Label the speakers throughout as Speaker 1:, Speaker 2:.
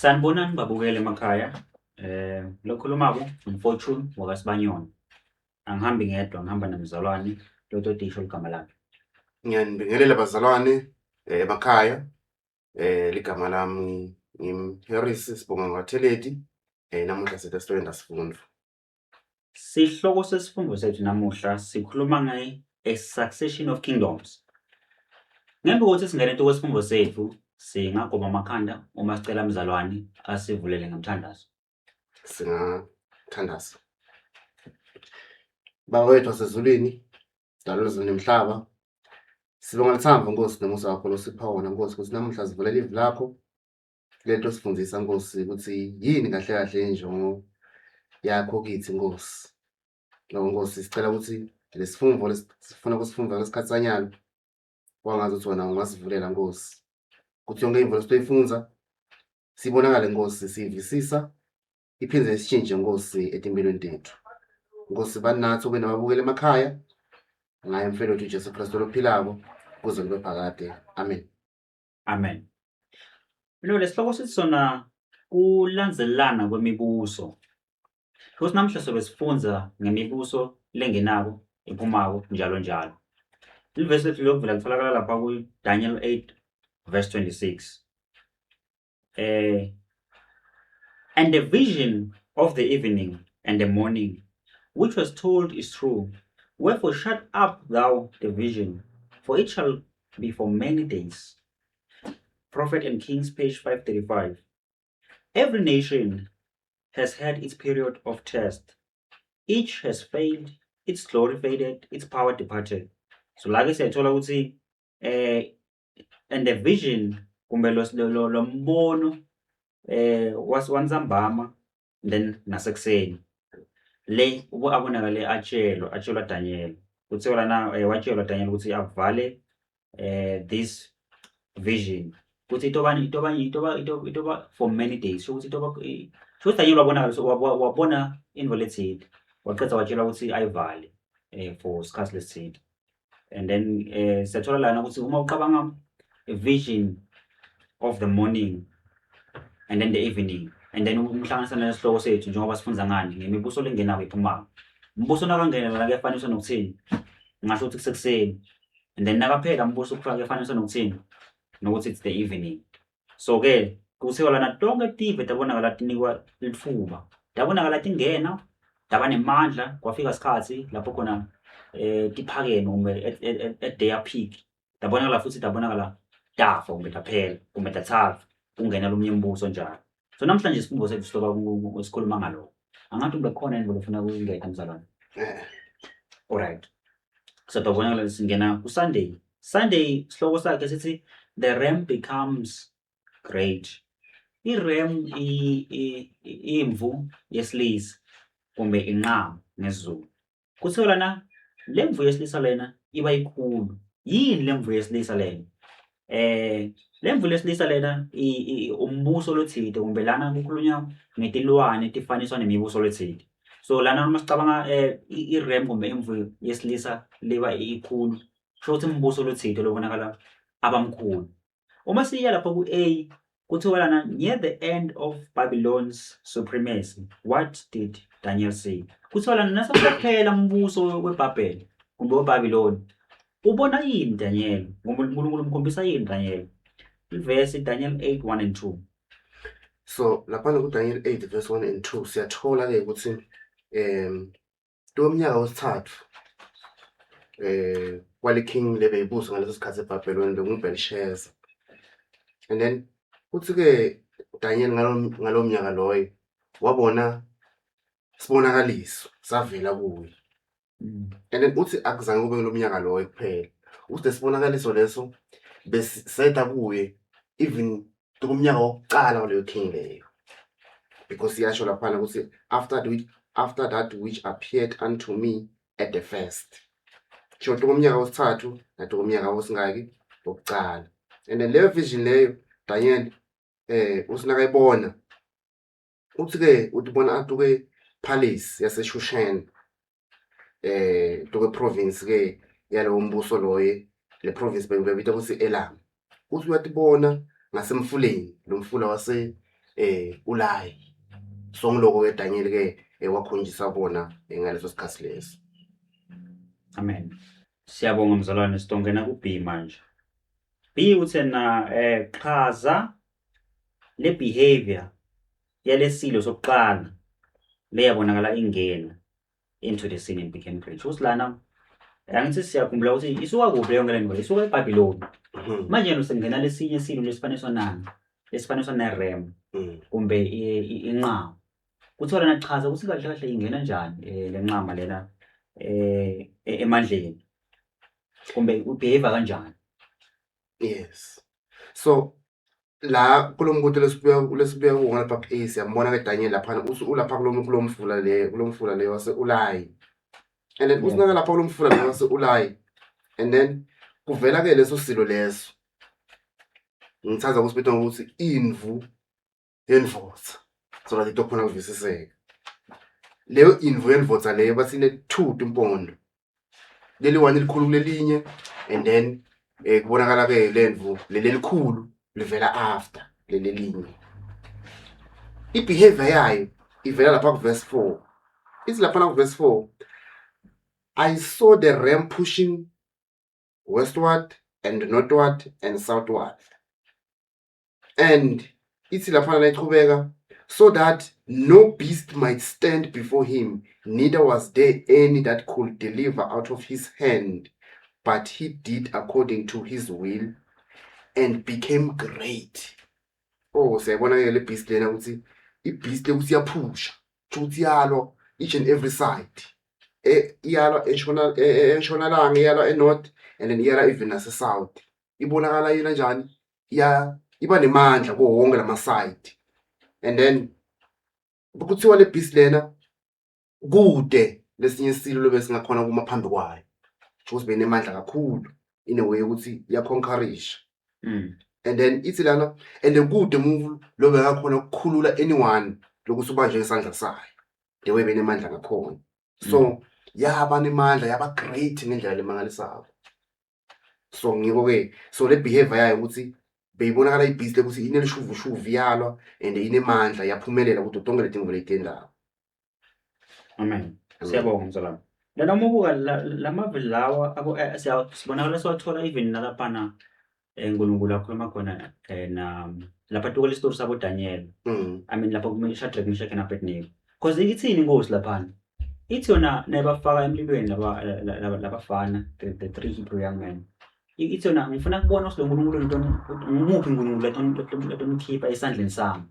Speaker 1: Sanibonani babukeli emakhaya. Lokhulumako uMfortune wakaSibanyoni. Angihambi ngedwa, ngihamba nomzalwane Lotodisho ligama lakhe.
Speaker 2: Ngiyanibingelela bazalwane emakhaya. Ligama lami ngim-Harris Sibonga Ngwatheleti. Namuhla sethe sitoyenda sifundo.
Speaker 1: Sihloko sesifundo sethu namuhla sikhuluma nge-A Succession of Kingdoms. Ngemva kokuthi singene kwesifundo sethu, singagoba amakhanda uma sicela mzalwane asivulele ngemthandazo.
Speaker 2: Singathandaza. Baba wethu wasezulwini, dala izulu nemhlaba. Sibonga lithambo Nkosi nomusa wakho losipha wona Nkosi ukuthi namuhla sivulela ivi lakho lento sifundisa Nkosi ukuthi yini kahle kahle injongo yakho kithi Nkosi. Ngakho Nkosi sicela ukuthi lesifundo lesifuna kusifunda lesikhathi sanyalo wangazi ukuthi wena ungasivulela Nkosi. Ukuthi yonke imvo lesitoyifunza sibonakale Nkosi siyivisisa iphinde isitshintshe Nkosi etimpilweni tethu. Nkosi banathi ube nababukeli emakhaya ngaye mfelo wethu uJesu Kristu lophilako kuze kube phakade. Amen.
Speaker 1: Amen. Lo lesihloko sithi sona kulandzelana kwemibuso. Futhi namuhla sobe sifundza ngemibuso lengenako, iphumako njalo njalo. Livesi lethu lokuvela litholakala lapha ku-Daniel 8 verse 26. And the vision of the evening and the morning, which was told, is true. Wherefore shut up thou the vision, for it shall be for many days. Prophet and Kings, page 535. Every nation has had its period of test. Each has failed, its glory faded, its power departed. So la ke siyathola ukuthi and the vision kumbe lo mbono wantsambama then nasekuseni le abonakale atshelwa Daniel kuthiwa lana watshelwa Daniel ukuthi avale this vision ukuthi itoba for many days, ukuthi itoba sho Daniel wabonakala wabona into lethile, waqeda watshelwa ukuthi ayivale for isikhathi lesithile. And then siyathola lana ukuthi uma ucabanga a vision of the morning and then the evening and then umhlanganisa nesihloko sethu njengoba sifunza ngani ngemibuso lengenako iphumako. Umbuso nakangena lana kuyafaniswa nokuthini? Ngasho ukuthi kusekuseni. And then nakaphela umbuso kuyafaniswa nokuthini? Nokuthi it's the evening. So ke kuthiwa lana tonke tive tabonakala tinikwa litfuba. Tabonakala tingena, taba nemandla, kwafika isikhathi lapho khona tiphakeme kumbe at their peak. Tabonakala futhi tabonakala tafa kumbe taphela kumbe tathathwa kungena lomunye umbuso njalo. So namhlanje isifundo sethu siloba sikhuluma ngalokho. Angathi kube khona into lofuna kuyingeta mzalwane. Alright. So tabonakala singena ku Sunday. Sunday sihloko sakhe sithi the ram becomes great. I-ram imvu yesilisa kumbe inqama ngesiZulu. Kuthiwa lana le mvu yesilisa lena iba ikhulu. Yini le mvu yesilisa lena? Le mvu lesilisa lena umbuso lothile kumbe lana kukhulunywa ngetilwane tifaniswa nemibuso lethile. So lana uma sicabanga i-ram kumbe imvu yesilisa liba ikhulu, kusho ukuthi umbuso lothile lobonakala abamkhulu. Uma siya lapho ku-A kuthiwa lana near the end of Babylon's supremacy, what did Daniel say? Kuthiwa lana nasekuphela umbuso weBhabhele kumbe weBabylon, ubona yini Daniel? Ngoba uNkulunkulu umkhombisa yini Daniel? Ivesi Daniel 8 1 and 2.
Speaker 2: So laphana ku-Daniel 8 verse 1 and 2 siyathola ke ukuthi lomnyaka wesithathu kwale king lebeyibusa ngaleso sikhathi eBhabheloni bekunguBelshazzar. And then kuthi ke Daniel ngalo mnyaka loyo wabona sibonakaliso savela kuye. And then uthi akuzange kube ngilomnyaka loyo kuphela. Uthi lesibonakaliso leso beseta kuye even kumnyaka wokuqala waleyo king leyo. Because iyasho laphana ukuthi after that which appeared unto me at the first. Sho kumnyaka wesithathu nathi kumnyaka wesingaki wokuqala. And then leyo vision leyo Daniel uthi nakayibona uthi ke utibona atuke palace yaseShushan tuke province ke yalowo mbuso loye le province bebita ukuthi Elam. Uthi uyatibona ngasemfuleni lo mfula wase Ulayi. So ngiloko-ke Daniel-ke wakhonjiswa kona ngaleso sikhathi leso.
Speaker 1: Amen. Siyabonga mzalwane, sitongena ku-B manje. B uthena chaza le behavior yalesilo sokuqala leyabonakala ingena into the scene and became great. Ukuthi lana angithi siyakhumbula ukuthi isuka kuphi yonke le nto, isuka eBhabhiloni. Manje yena usengena lesinye isilo lesifaniswa nani? Lesifaniswa ne-ram kumbe inqama. Kuthiwa lana chaza ukuthi kahle kahle ingena njani le nqama lena emandleni kumbe u-behave kanjani.
Speaker 2: Yes. So la kulo mbuto lesibuya kuwo ngapha ku-A siyambona ke Daniel laphana uthi ulapha kulo mfula le kulo mfula le wase Ulayi. And then usinaka lapha kulo mfula le wase Ulayi. And then kuvela ke leso silo leso. Ngithanda ukusibita ngokuthi imvu yendvodza so that itokhona kuvisiseka. Leyo imvu yendvodza leyo bathi ine-two timpondo. Leli one likhulu kulelinye and then kubonakala ke lemvu leli elikhulu livela after leli elinye. I-behavior yayo ivela lapha ku verse 4. Ithi laphana ku verse 4, I saw the ram pushing westward and northward and southward. And ithi laphana layichubeka, so that no beast might stand before him, neither was there any that could deliver out of his hand, but he did according to his will and became great. Oh, siyayibona ke le beast lena ukuthi i-beast ukuthi iyaphusha, ukuthi iyalwa each and every side. Iyalwa entshonalanga, iyalwa e-north and then iyalwa even nase-south. Ibonakala yena njani? Ya iba nemandla kuwo wonke lama side. And then kuthiwa le beast lena kude lesinye isilo lobe singakhona kuma phambi kwayo. Ukuthi benemandla kakhulu in a way ukuthi iyaconquerisha. And then ithi lana and kude move lo bekakhona ukukhulula anyone lokuthi ubanjwe ngesandla sayo. The way benemandla ngakhona. So yaba nemandla yaba great ngendlela lemangalisako. So ngiko ke so le behavior yayo ukuthi beyibonakala i-beast ukuthi inelishuvu iyalwa and inemandla iyaphumelela kuto tonke letinto leyitendako.
Speaker 1: Amen. Siyabonga mzalwane. Lana uma ubuka lamave lawa abo sibonakala siwathola even nalaphana uNkulunkulu akhuluma khona na lapha tuka le story sabo Daniel. I mean lapha ku Shadrach, Meshach and Abednego. Because ithini inkosi laphana? Ithi yona nayibafaka emlilweni laba labafana the three Hebrew young men. Ithi yona ngifuna kubona ukuthi lo nkulunkulu ngumuphi uNkulunkulu letomkhipha esandleni sami.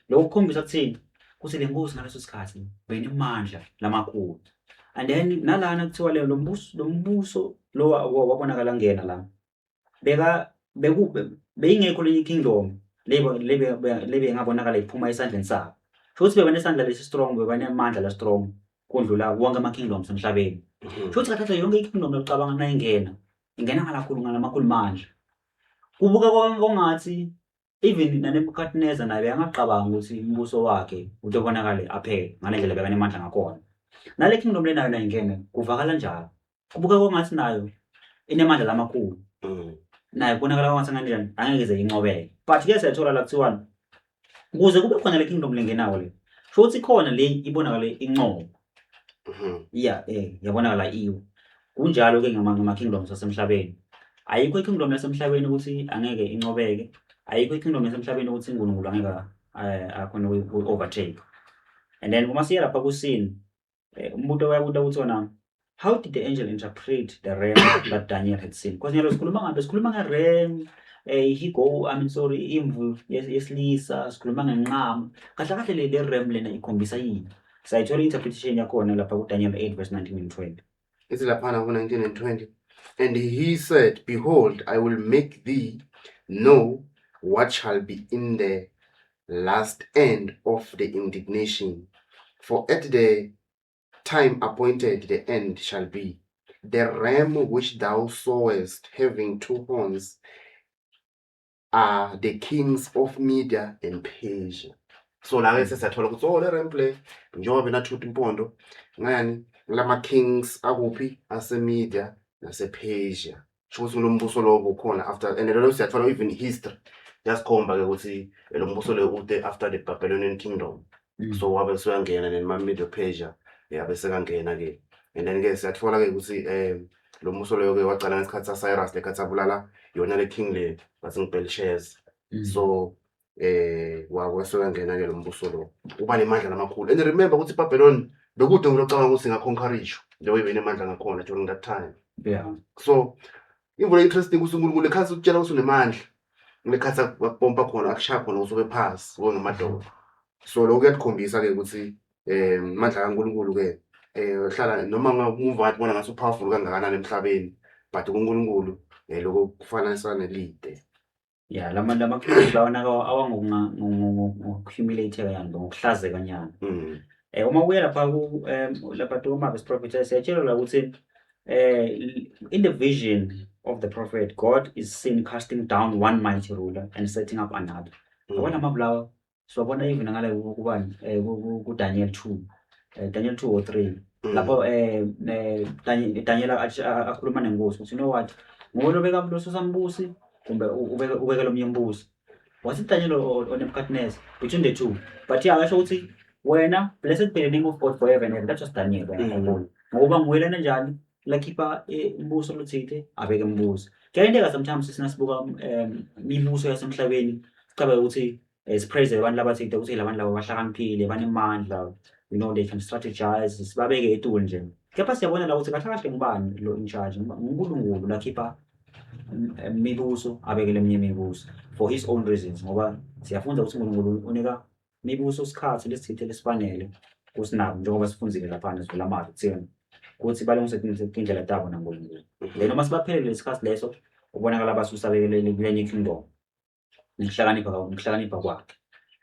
Speaker 1: Lokho kukhombisa ukuthini? Ukuthi le nkosi ngaleso sikhathi beyinemandla lamakhulu. And then nalana kuthiwa le lo mbuso lo wabonakala ngena la. Beka beku beyingekho lenye kingdom lebe bengabonakala iphuma esandleni sabo. Futhi bebanesandla lesi strong, bebanemandla la strong kundlula wonke ama kingdoms emhlabeni. Futhi kahle yonke i-kingdom lokucabanga nayingena ingena ngalakhulu ngalamakhulu mandla. Kubuka kongathi even naNebuchadnezzar naye bekangacabanga ukuthi umbuso wakhe utobonakale aphele ngale ndlela bekanemandla ngakhona. Nale kingdom lenayo nayo ingene kuvakala njalo. Kubuka kwangathi nayo inemandla lamakhulu. Nayo kubonakala kwangathi kanjani angeke ize incobeke. But ke siyathola la kuthiwani ukuze kube khona le kingdom lengenawo le. Sho ukuthi khona le ibonakale incoba. Yeah, yabonakala iwo. Kunjalo ke ngama kingdoms asemhlabeni. Ayikho i-kingdom yasemhlabeni ukuthi angeke incobeke. Ayikho i-kingdom yasemhlabeni ukuthi uNkulunkulu angeke akhone uku-overtake. And then uma siya lapha ku-scene, umbuto uyabuta ukuthi wona how did the angel interpret the ram that Daniel had seen? Because nyalo sikhuluma ngabe sikhuluma nge-ram, he go, I mean sorry, imvu yesilisa, sikhuluma ngenqama. Kahle kahle le ram lena ikhombisa yini? Sayithola i-interpretation yakhona lapha ku-Daniel 8 verse 19 and 20.
Speaker 2: Ithi laphana ku-19 and 20. And he said, Behold, I will make thee know what shall be in the last end of the indignation. For at the time appointed the end shall be. The ram which thou sawest having two horns are the kings of Media and Persia. So la ke sesiyathola ukuthi oh le ram le njengoba benathuta impondo ngani lama kings akuphi ase Media nase Persia. Sho ukuthi lo mbuso lowo ukhona after and lelo siyathola even history. Yasikhomba ke ukuthi lo mbuso lo ute after the Babylonian kingdom. So wabe suyangena nema Medo Persia, yabe sekangena ke. And then ke siyathola ke ukuthi lo mbuso loyo ke wacala ngesikhathi sa Cyrus lekhathi abulala yona le king le bathi ngiBelshazzar. So wabe ke lo mbuso lo uba nemandla lamakhulu. And remember ukuthi iBabylon bekude ngilocabanga ukuthi ingaconquerishwa the way benemandla ngakhona during that time. So imvula interesting ukuthi uNkulunkulu ekhathi ukutshela ukuthi unemandla ngilekhathi akupompa khona akushaya khona usuke phasi wengamadoda. So lokho kuyakukhombisa ke ukuthi amandla kaNkulunkulu ke hlala noma ngamuva ngathi bona ngathi upowerful kangakanani emhlabeni, but kuNkulunkulu lokho kufanisa nelide.
Speaker 1: Yeah, lama kings lawa naka awangokuhumiliate yani, ngokuhlazeka nyana. Uma uya lapha ku lapha to prophet, siyatshelwa la ukuthi in the vision of the prophet, God is seen casting down one mighty ruler and setting up another. Yabona amabulawa siwabona even ngale kubani, ku Daniel 2, Daniel 2 or 3, lapho Daniel akhuluma nenkosi ukuthi, you know what, nguwe lobeka losusambusi kumbe ubeke lomnye umbusi. Wathi Daniel o Nebuchadnezzar between the two, but yeah, akasho ukuthi wena, blessed be the name of God forever and ever. That was Daniel wena, ngoba nguye lena njani lakhipha umbuso lothile abeke umbuso. Kuyenteka sometimes sinasibuka imibuso yasemhlabeni, sicabange ukuthi sipraise abantu labathile ukuthi labantu laba bahlakaniphile, banemandla, they can strategize, sibabeke etulu nje. Kepha siyabona la ukuthi kahle kahle ngubani lo in charge? NguNkulunkulu lakhipha imibuso abekele eminye imibuso for his own reasons, ngoba siyafunda ukuthi uNkulunkulu unika imibuso isikhathi lesithile lesifanele kusinabo, njengoba sifunzile laphana sivula amazwi kuthina ukuthi balungise tindlela tabo naNkulunkulu. Then uma sibaphelele lesikhathi leso, ubonakala basusa bekele kulenye kingdom ngokuhlakanipha kwakhe.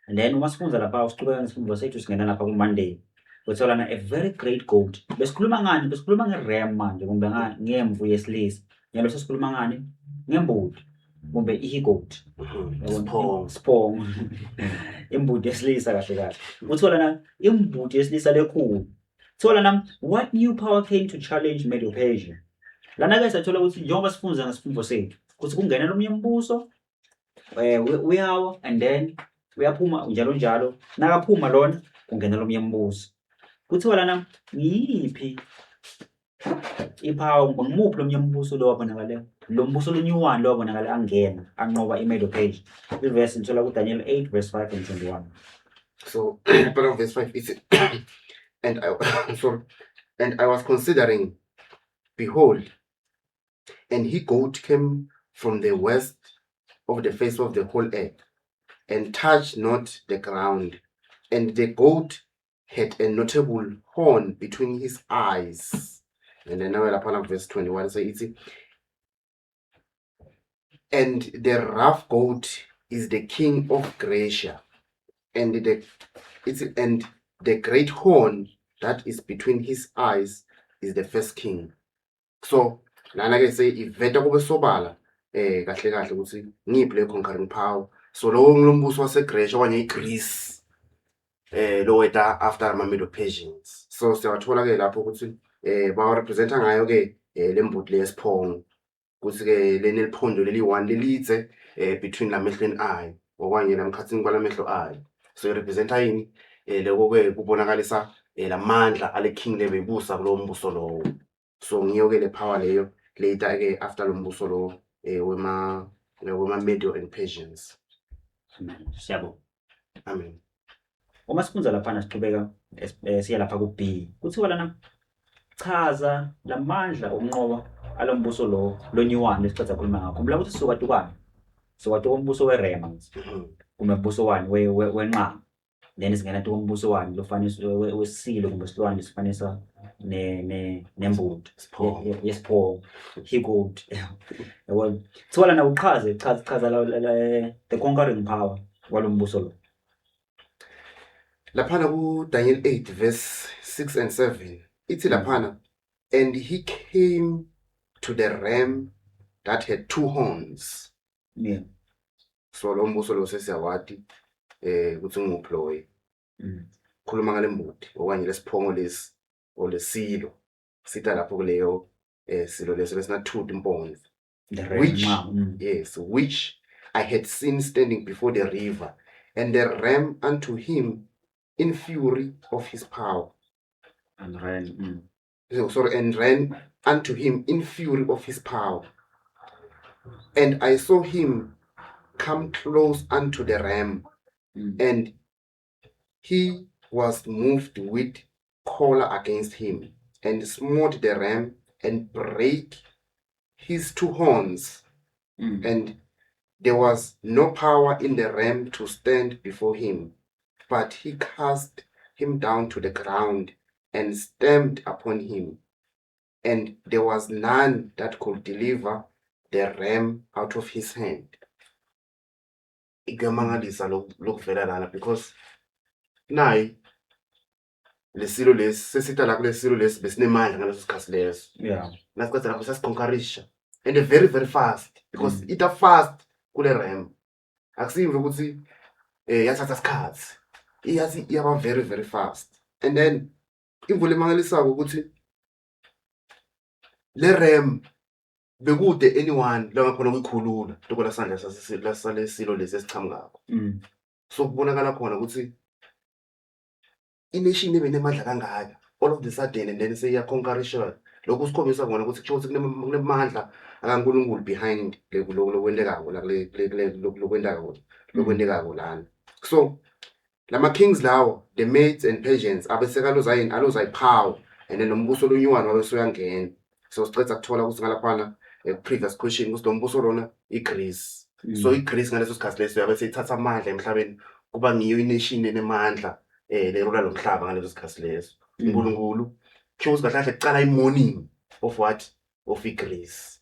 Speaker 1: And then uma sifunza lapha, siqhubeka ngesifundo sethu, singena lapha ku-Monday, uthola a very great goat. Besikhuluma ngani? Besikhuluma nge-ram manje, kumbe ngemvu yesilisa. Nyalo sesikhuluma ngani? Ngembuti kumbe i-he-goat.
Speaker 2: Siphongo.
Speaker 1: Siphongo, imbuti yesilisa kahle kahle. Uthola na imbuti yesilisa lekhulu. Thola na what new power came to challenge Medo Persia. Lana ke sathola ukuthi njengoba sifunza ngesifundo sethu ukuthi kungena lomunye umbuso, uyawa and then uyaphuma njalo njalo. Nakaphuma lona, kungena lomunye umbuso. Kuthiwa lana ngiyiphi ipower, ngimuphi lomunye umbuso lo wabonakala, lo mbuso lo-new one lo wabonakala angena anqoba i-Medo Persia? Ivesi ngithola kuDaniel 8 verse 5 and 21.
Speaker 2: So part of verse 5 it's and I, sorry, and I was considering, behold, and he goat came from the west of the face of the whole earth and touched not the ground, and the goat had a notable horn between his eyes. And then now lapha verse 21, so it's and the rough goat is the king of Gracia, and the it's and the great horn that is between his eyes is the first king. So lana ke se iveta kube sobala kahle kahle ukuthi ngiphi le conquering power. So lo ngilombuso waseGreece okanye iGreece lo weta after ama Medo Persians. So siyawathola ke lapho ukuthi bawa representa ngayo ke lembuti leyesiphongo, kuthi ke leneliphondo leli one lelidze between lamehlweni ayo okanye lamkhathini kwalamehlo ayo. So irepresenta yini lokho ke? Kubonakalisa lamandla ale king lebebusa kulowo mbuso lowo. So ngiyo ke le power leyo later ke after lo mbuso lo wema Medo and Persians.
Speaker 1: Amen, siyabonga.
Speaker 2: Amen.
Speaker 1: Uma sifunza laphana, siqhubeka siya lapha ku-B, kuthiwa lana chaza lamandla okunqoba alombuso lo lo-new one lesiceda khuluma ngakho. Khumbula ukuthi sisuka tukani, suka tuka umbuso we-ram ngithi kumbe umbuso wani wenqama, then singena tuka umbuso wani lofanisa wesilo kumbe silwane lesifanisa nembuti.
Speaker 2: Siphongo.
Speaker 1: Yesiphongo, he-goat, yabona. Kuthiwa lana uchaze, chaza, chaza the conquering power walo mbuso lo.
Speaker 2: Laphana ku Daniel 8 verse 6 and 7 ithi laphana, and he came to the ram that had two horns. So lo mbuso lo sesiyawati ukuthi nguphi loyo. Khuluma ngale mbuti okanye lesiphongo lesi or lesilo sita lapho kuleyo silo leso lesina two timpondo.
Speaker 1: The ram.
Speaker 2: Which
Speaker 1: nqama.
Speaker 2: Yes, which I had seen standing before the river, and the ram unto him in fury of his power.
Speaker 1: And ran.
Speaker 2: So, sorry, and ran unto him in fury of his power. And I saw him come close unto the ram, and he was moved with choler against him, and smote the ram, and brake his two horns. And there was no power in the ram to stand before him, but he cast him down to the ground and stamped upon him. And there was none that could deliver the ram out of his hand. Kuyamangalisa lokuvela lana because nayi lesilo lesi sesita la kulesilo lesi besinemandla ngaleso sikhathi leso. Nasikhathi lapho sasiconquerisha and very very fast because ita fast kule ram. Akusive ukuthi yathatha isikhathi. Iyathi iyaba very very fast. And then imvula emangalisako ukuthi le ram bekude anyone longakhona ukuyikhulula lokho sandla salesilo lesi esichamukako. So kubonakala khona ukuthi ination ebenemandla kangaka all of the sudden and then seyiyaconquerisha. Lokhu sikhombisa kona ukuthi kusho ukuthi kunemandla akaNkulunkulu behind lokwentekako la kule lokwentekako lokwentekako lana. So lama kings lawo, the Medes and Persians, abeseka yini aloza ipower and then nombuso olunyuwana wabe usuyangena. So siceda kuthola ukuthi ngalaphana previous question ukuthi lo mbuso lona iGreece. So iGreece ngaleso sikhathi leso yabe seyithatha amandla emhlabeni, kuba ngiyo ination enemandla lerula lo mhlaba ngaleso sikhathi leso. uNkulunkulu kusho ukuthi kahle kahle kucala i-morning of what of iGreece.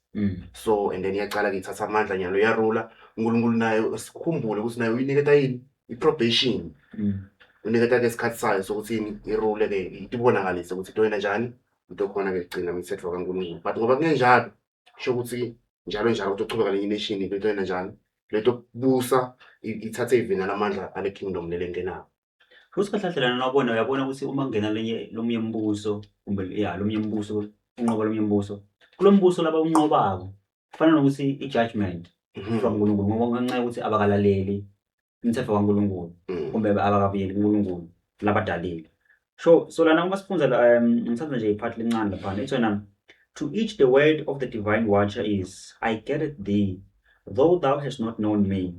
Speaker 2: So and then iyacala ke ithatha amandla nyalo iyarula. uNkulunkulu naye sikhumbule ukuthi naye uyiniketa yini i-probation. Uniketa ke isikhathi sayo sokuthi yini irule ke itibonakalise ukuthi into yena njani into khona ke kugcina imithetho kaNkulunkulu, but ngoba kungenjalo kusho ukuthi njalo njalo ukuthi uchubeka lenye nation into yena njani leto kubusa ithathe ivina lamandla ale kingdom lelengenako.
Speaker 1: Futhi kahle kahle lana nawubona uyabona ukuthi uma kungena lenye lomunye umbuso kumbe ya lomunye umbuso unqoba lomunye umbuso, kulo mbuso laba unqobako kufana nokuthi i-judgment from uNkulunkulu ngoba ngenxa yokuthi abakalaleli umthetho kaNkulunkulu kumbe abakabuyeli kuNkulunkulu labadalile. So lana uma sifunza la, ngithatha nje ipart lencane laphana ithi wena, "To each the word of the divine watcher is, I getteth thee, though thou hast not known me,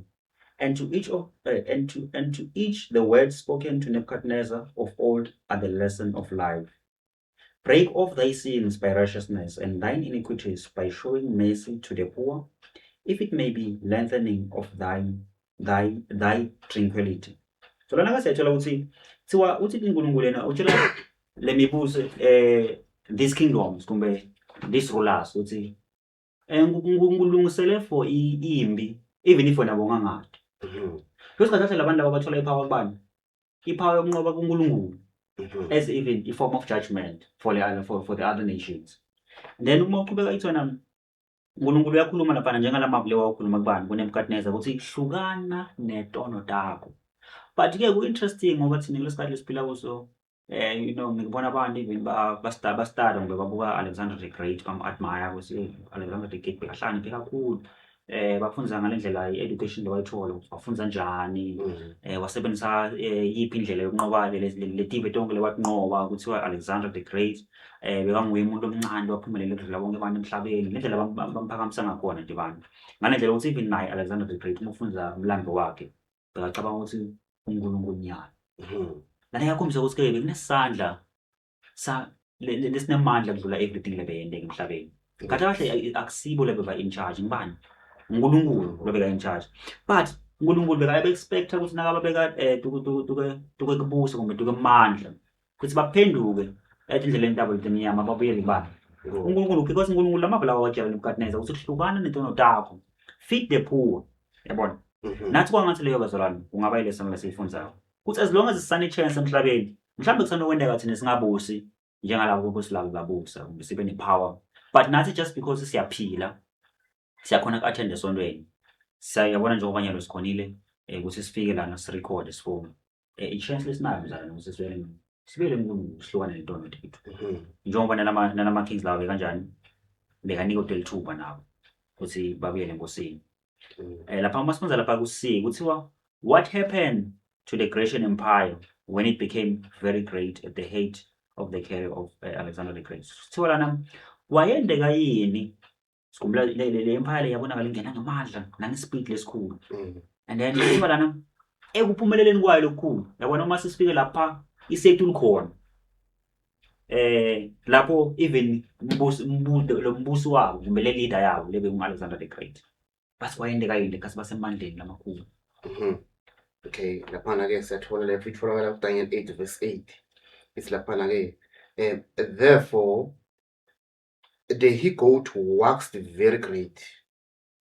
Speaker 1: and to each the words spoken to Nebuchadnezzar of old are the lesson of life. Break off thy sins by righteousness and thine iniquities by showing mercy to the poor, if it may be lengthening of thy tranquility." So lana ke siyathola ukuthi thiwa uthi uNkulunkulu yena utshela le mibuso, these kingdoms kumbe these rulers, ukuthi ngulungisele for imbi even if wena bongangadi. Because kahle labantu laba bathola ipower kubani? Ipower yokunqoba kuNkulunkulu as even a form of judgment for the other nations. And then uma uqhubeka ithona uNkulunkulu uyakhuluma laphana njengalamavu lewa ukhuluma kubani kuNebuchadnezzar ukuthi hlukana netono takho. But ke ku-interesting ngoba thina kulesikhathi lesiphila kuso ngibona abantu even ba-study kumbe babuka Alexander the Great, bam-admire ukuthi Alexander the Great bekahlakaniphe kakhulu. Bafunza ngale ndlela i-education lebayithola ukuthi wafunza njani, wasebenzisa yiphi indlela yokunqoba letive tonke lewatinqoba. Kuthiwa Alexander the Great bekanguye umuntu omncane waphumelela ukudlula bonke abantu emhlabeni, ngendlela bamphakamisa ngakhona nje abantu ngale ndlela ukuthi even naye Alexander the Great uma ufunza umlando wakhe bekacabanga ukuthi uNkulunkulu nyalo. Lana iyakhombisa ukuthi-ke bekunesandla sa lesinamandla kudlula everything lebeyenteka emhlabeni. Kahle kahle akusibo lebeba in charge, ngibani? uNkulunkulu lobeka in charge. But uNkulunkulu bekabe expect ukuthi nakababeka tuke tuke kubusa kumbe tuke mandla ukuthi baphenduke etindleleni tabo letimnyama babuyele kubani? uNkulunkulu, because uNkulunkulu lamava lawa watshela Nebuchadnezzar ukuthi hlukana netono takho, feed the poor, yabona. Nathi kwangathi leyo bazalwane kungaba yilesson lesiyifunzayo ukuthi as long as sisane chance emhlabeni, mhlawumbe kusanokwenteka thina singabusi njengalabo bobusi labo babusa kumbe sibe ne-power, but nathi just because siyaphila siyakhona ku-attend esontweni, siyabona njengoba nyalo sikhonile ukuthi sifike lana sirekhode sifone i-chance lesinayo mzalwane ukuthi sibuyele kuNkulunkulu sihlukane netono tethu. Njengoba nalama kings lawa bekanjani bekanikwe lithuba nabo ukuthi babuyele enkosini. Lapha uma sifundza lapha ku-C kuthiwa what happened to the Grecian Empire when it became very great at the height of the career of Alexander the Great. Kuthiwa lana wayendeka yini sikhumbula le empire le yabonakala ingena ngamandla nangespeed lesikhulu. And then kuthiwa lana ekuphumeleleni kwayo lokukhulu yabona uma sesifike lapha isetulu khona lapho even umbusi umbuso lo mbusi wabo kumbe le leader yabo lebe ngu-Alexander the Great bathi kwayendeka yini lekhathi basemandleni lamakhulu.
Speaker 2: Okay, laphana-ke siyathola lapho itholakala kuDaniel 8 verse 8. Ithi laphana-ke therefore the he goat waxed very great,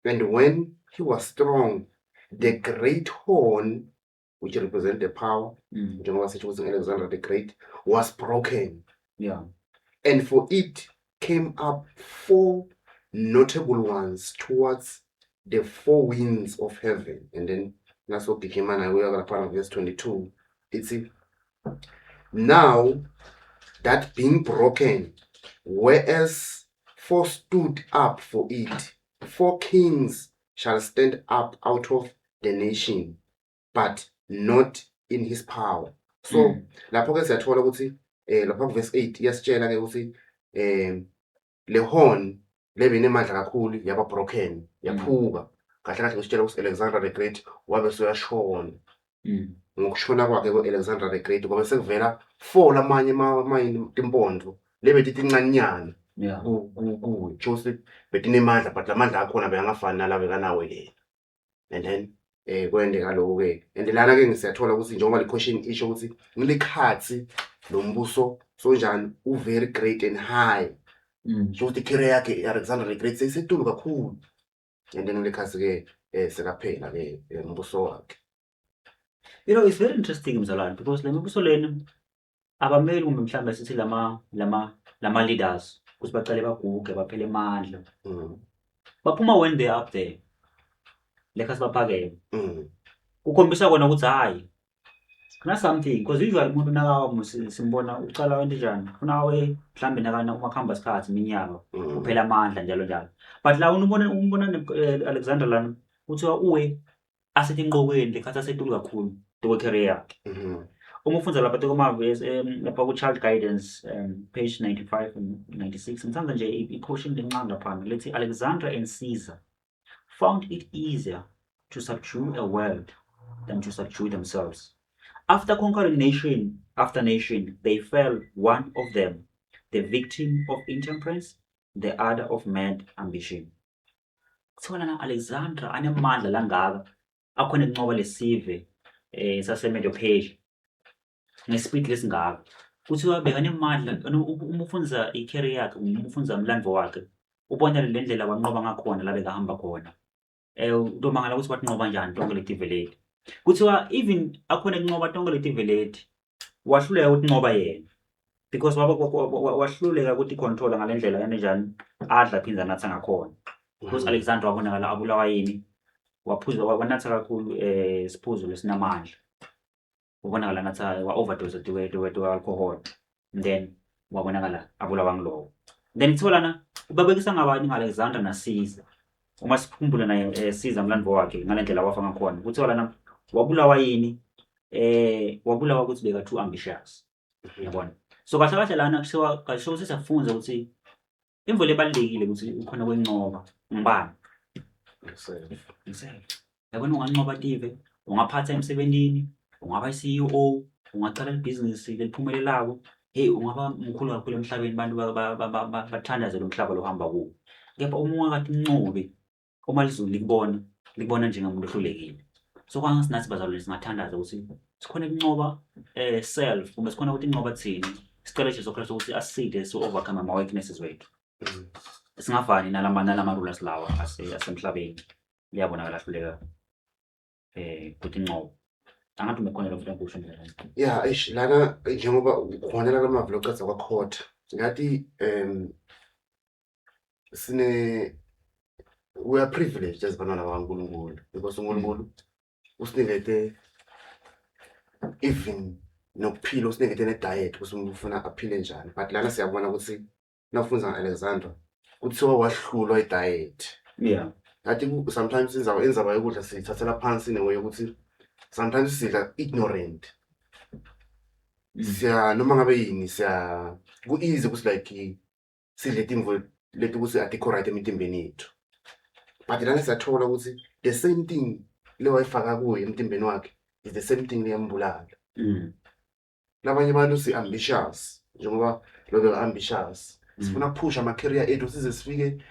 Speaker 2: and when he was strong, the great horn, which represent the power, njengoba sisho ukuthi Alexander the Great, was broken. And for it came up four notable ones towards the four winds of heaven. And then nasogijima nayo kuya laphana verse 22, ithi now that being broken, whereas four stood up for it, four kings shall stand up out of the nation, but not in his power. So lapho ke siyathola ukuthi lapha ku verse 8 iyasitshela ke ukuthi le horn lebe nemandla kakhulu yaba broken, yaphuka. Kahle kahle kusitshela ukuthi Alexander the Great wabe seyashona. Ngokushona kwakhe ku-Alexander the Great kwabe sekuvela four lamanye timpondo lebe titincanyana kuye, kusho ukuthi betinemandla but lamandla akhona bekangafani nala bekanawo yena. And then kwendeka lokho-ke, and lana-ke ngisiyathola ukuthi njengoba le question isho ukuthi ngilikhathi lo mbuso sonjani u-very great and high, kusho ukuthi i-career yakhe i-Alexander the Great seyisetulu kakhulu. And then ngilekhathi-ke sekaphela-ke umbuso wakhe.
Speaker 1: You know, it's very interesting mzalwane, because le mibuso lena abameli kumbe mhlawumbe sithi lama leaders ukuthi baqale baguge baphele amandla. Baphuma when they are up there. Lekhathi baphakeme. Kukhombisa kona ukuthi hayi kuna something, because usually umuntu nakawa simbona ucala wento njani, ufuna awe mhlambe nakana uma kuhamba isikhathi iminyaka uphela amandla njalo njalo. But la umbona Alexander lana kuthiwa uwe asethi enqokweni lekhathi asetulu kakhulu tokwe career yakhe. Uma ufunda lapha tokuma-verse lapha ku-child guidance page 95 and 96, ngithanda nje i-quotation lencane laphana lethi Alexander and Caesar found it easier to subdue a world than to subdue themselves. After conquering nation after nation, they fell, one of them the victim of intemperance, the other of mad ambition. Kuthiwa lana Alexandra anemandla langaka akhona ukunqoba lesive saseMedo-Persia ngespeed lesingaka. Kuthiwa bekanemandla, uma ufundza i-career yakhe, uma ufundza umlando wakhe, ubona le ndlela wanqoba ngakhona la bekahamba khona. Utomangala ukuthi watinqoba kanjani tonke letive leti. Kuthiwa even akhona ukunqoba tonke letive leti, wahluleka ukunqoba yena because wahluleka ukuthi control ngale ndlela kanjani adla phindze anatha ngakhona. Because Alexander wabonakala abulawa yini, waphuza wanatha kakhulu isiphuzo lesinamandla. Wabonakala anatha wa overdose to alcohol, and then wabonakala abulawa ngiloko. Then kuthiwa lana ubabekisa ngabani nga-Alexander na-Caesar. Uma sikhumbula naye Caesar mlando wakhe ngale ndlela wafa ngakhona, kuthiwa lana wabulawa yini, wabulawa ukuthi beka too ambitious, yabona. So kahle kahle lana kuthiwa kasho ukuthi siyafunza ukuthi imvelo ebalulekile ukuthi ukhona kwencoba ngibani yourself. Yabona, unganqoba tive, ungaphatha emsebenzini, ungaba i-CEO, ungacala ibhizinisi leliphumelelako, hey ungaba mkhulu kakhulu emhlabeni, abantu bathandaze lo mhlaba lohamba kuwo. Kepha uma ungakathi uncobe, uma lizulu likubona, likubona njengomuntu ohlulekile. So kwangathi nathi bazalwane singathandaza ukuthi sikhone ukuncoba self, kumbe sikhone ukuthi incoba thina. Sicela Jesu Kristu ukuthi asiside so overcome ama weaknesses wethu. Singafani nalama rulers lawa asemhlabeni. Liyabonakala ahluleka ukuthi incobo. Angathi umekhona lo mfana kusho mina.
Speaker 2: Yeah, eish lana njengoba ukhona la mavilo oceda kwakhotha. Ngathi sine we are privileged as bantwana bakaNkulunkulu because uNkulunkulu usinikete even nokuphila, usinikete ne-diet ukuthi umuntu ufuna aphile njani, but lana siyabona ukuthi nawufundza nga-Alexandra kuthiwa wahlulwa i-diet. Ngathi sometimes indzaba yokudla siyithathela phansi in a way yokuthi sometimes sidla ignorant. Siya noma ngabe yini, siya ku-easy ukuthi like sidle timvo leti ukuthi atikho right emitimbeni yethu, but lana siyathola ukuthi the same thing le wayifaka kuye emtimbeni wakhe is the same thing leyambulala. Labanye abantu si-ambitious, njengoba lo beka-ambitious, sifuna ukuphusha ama-career ethu size sifike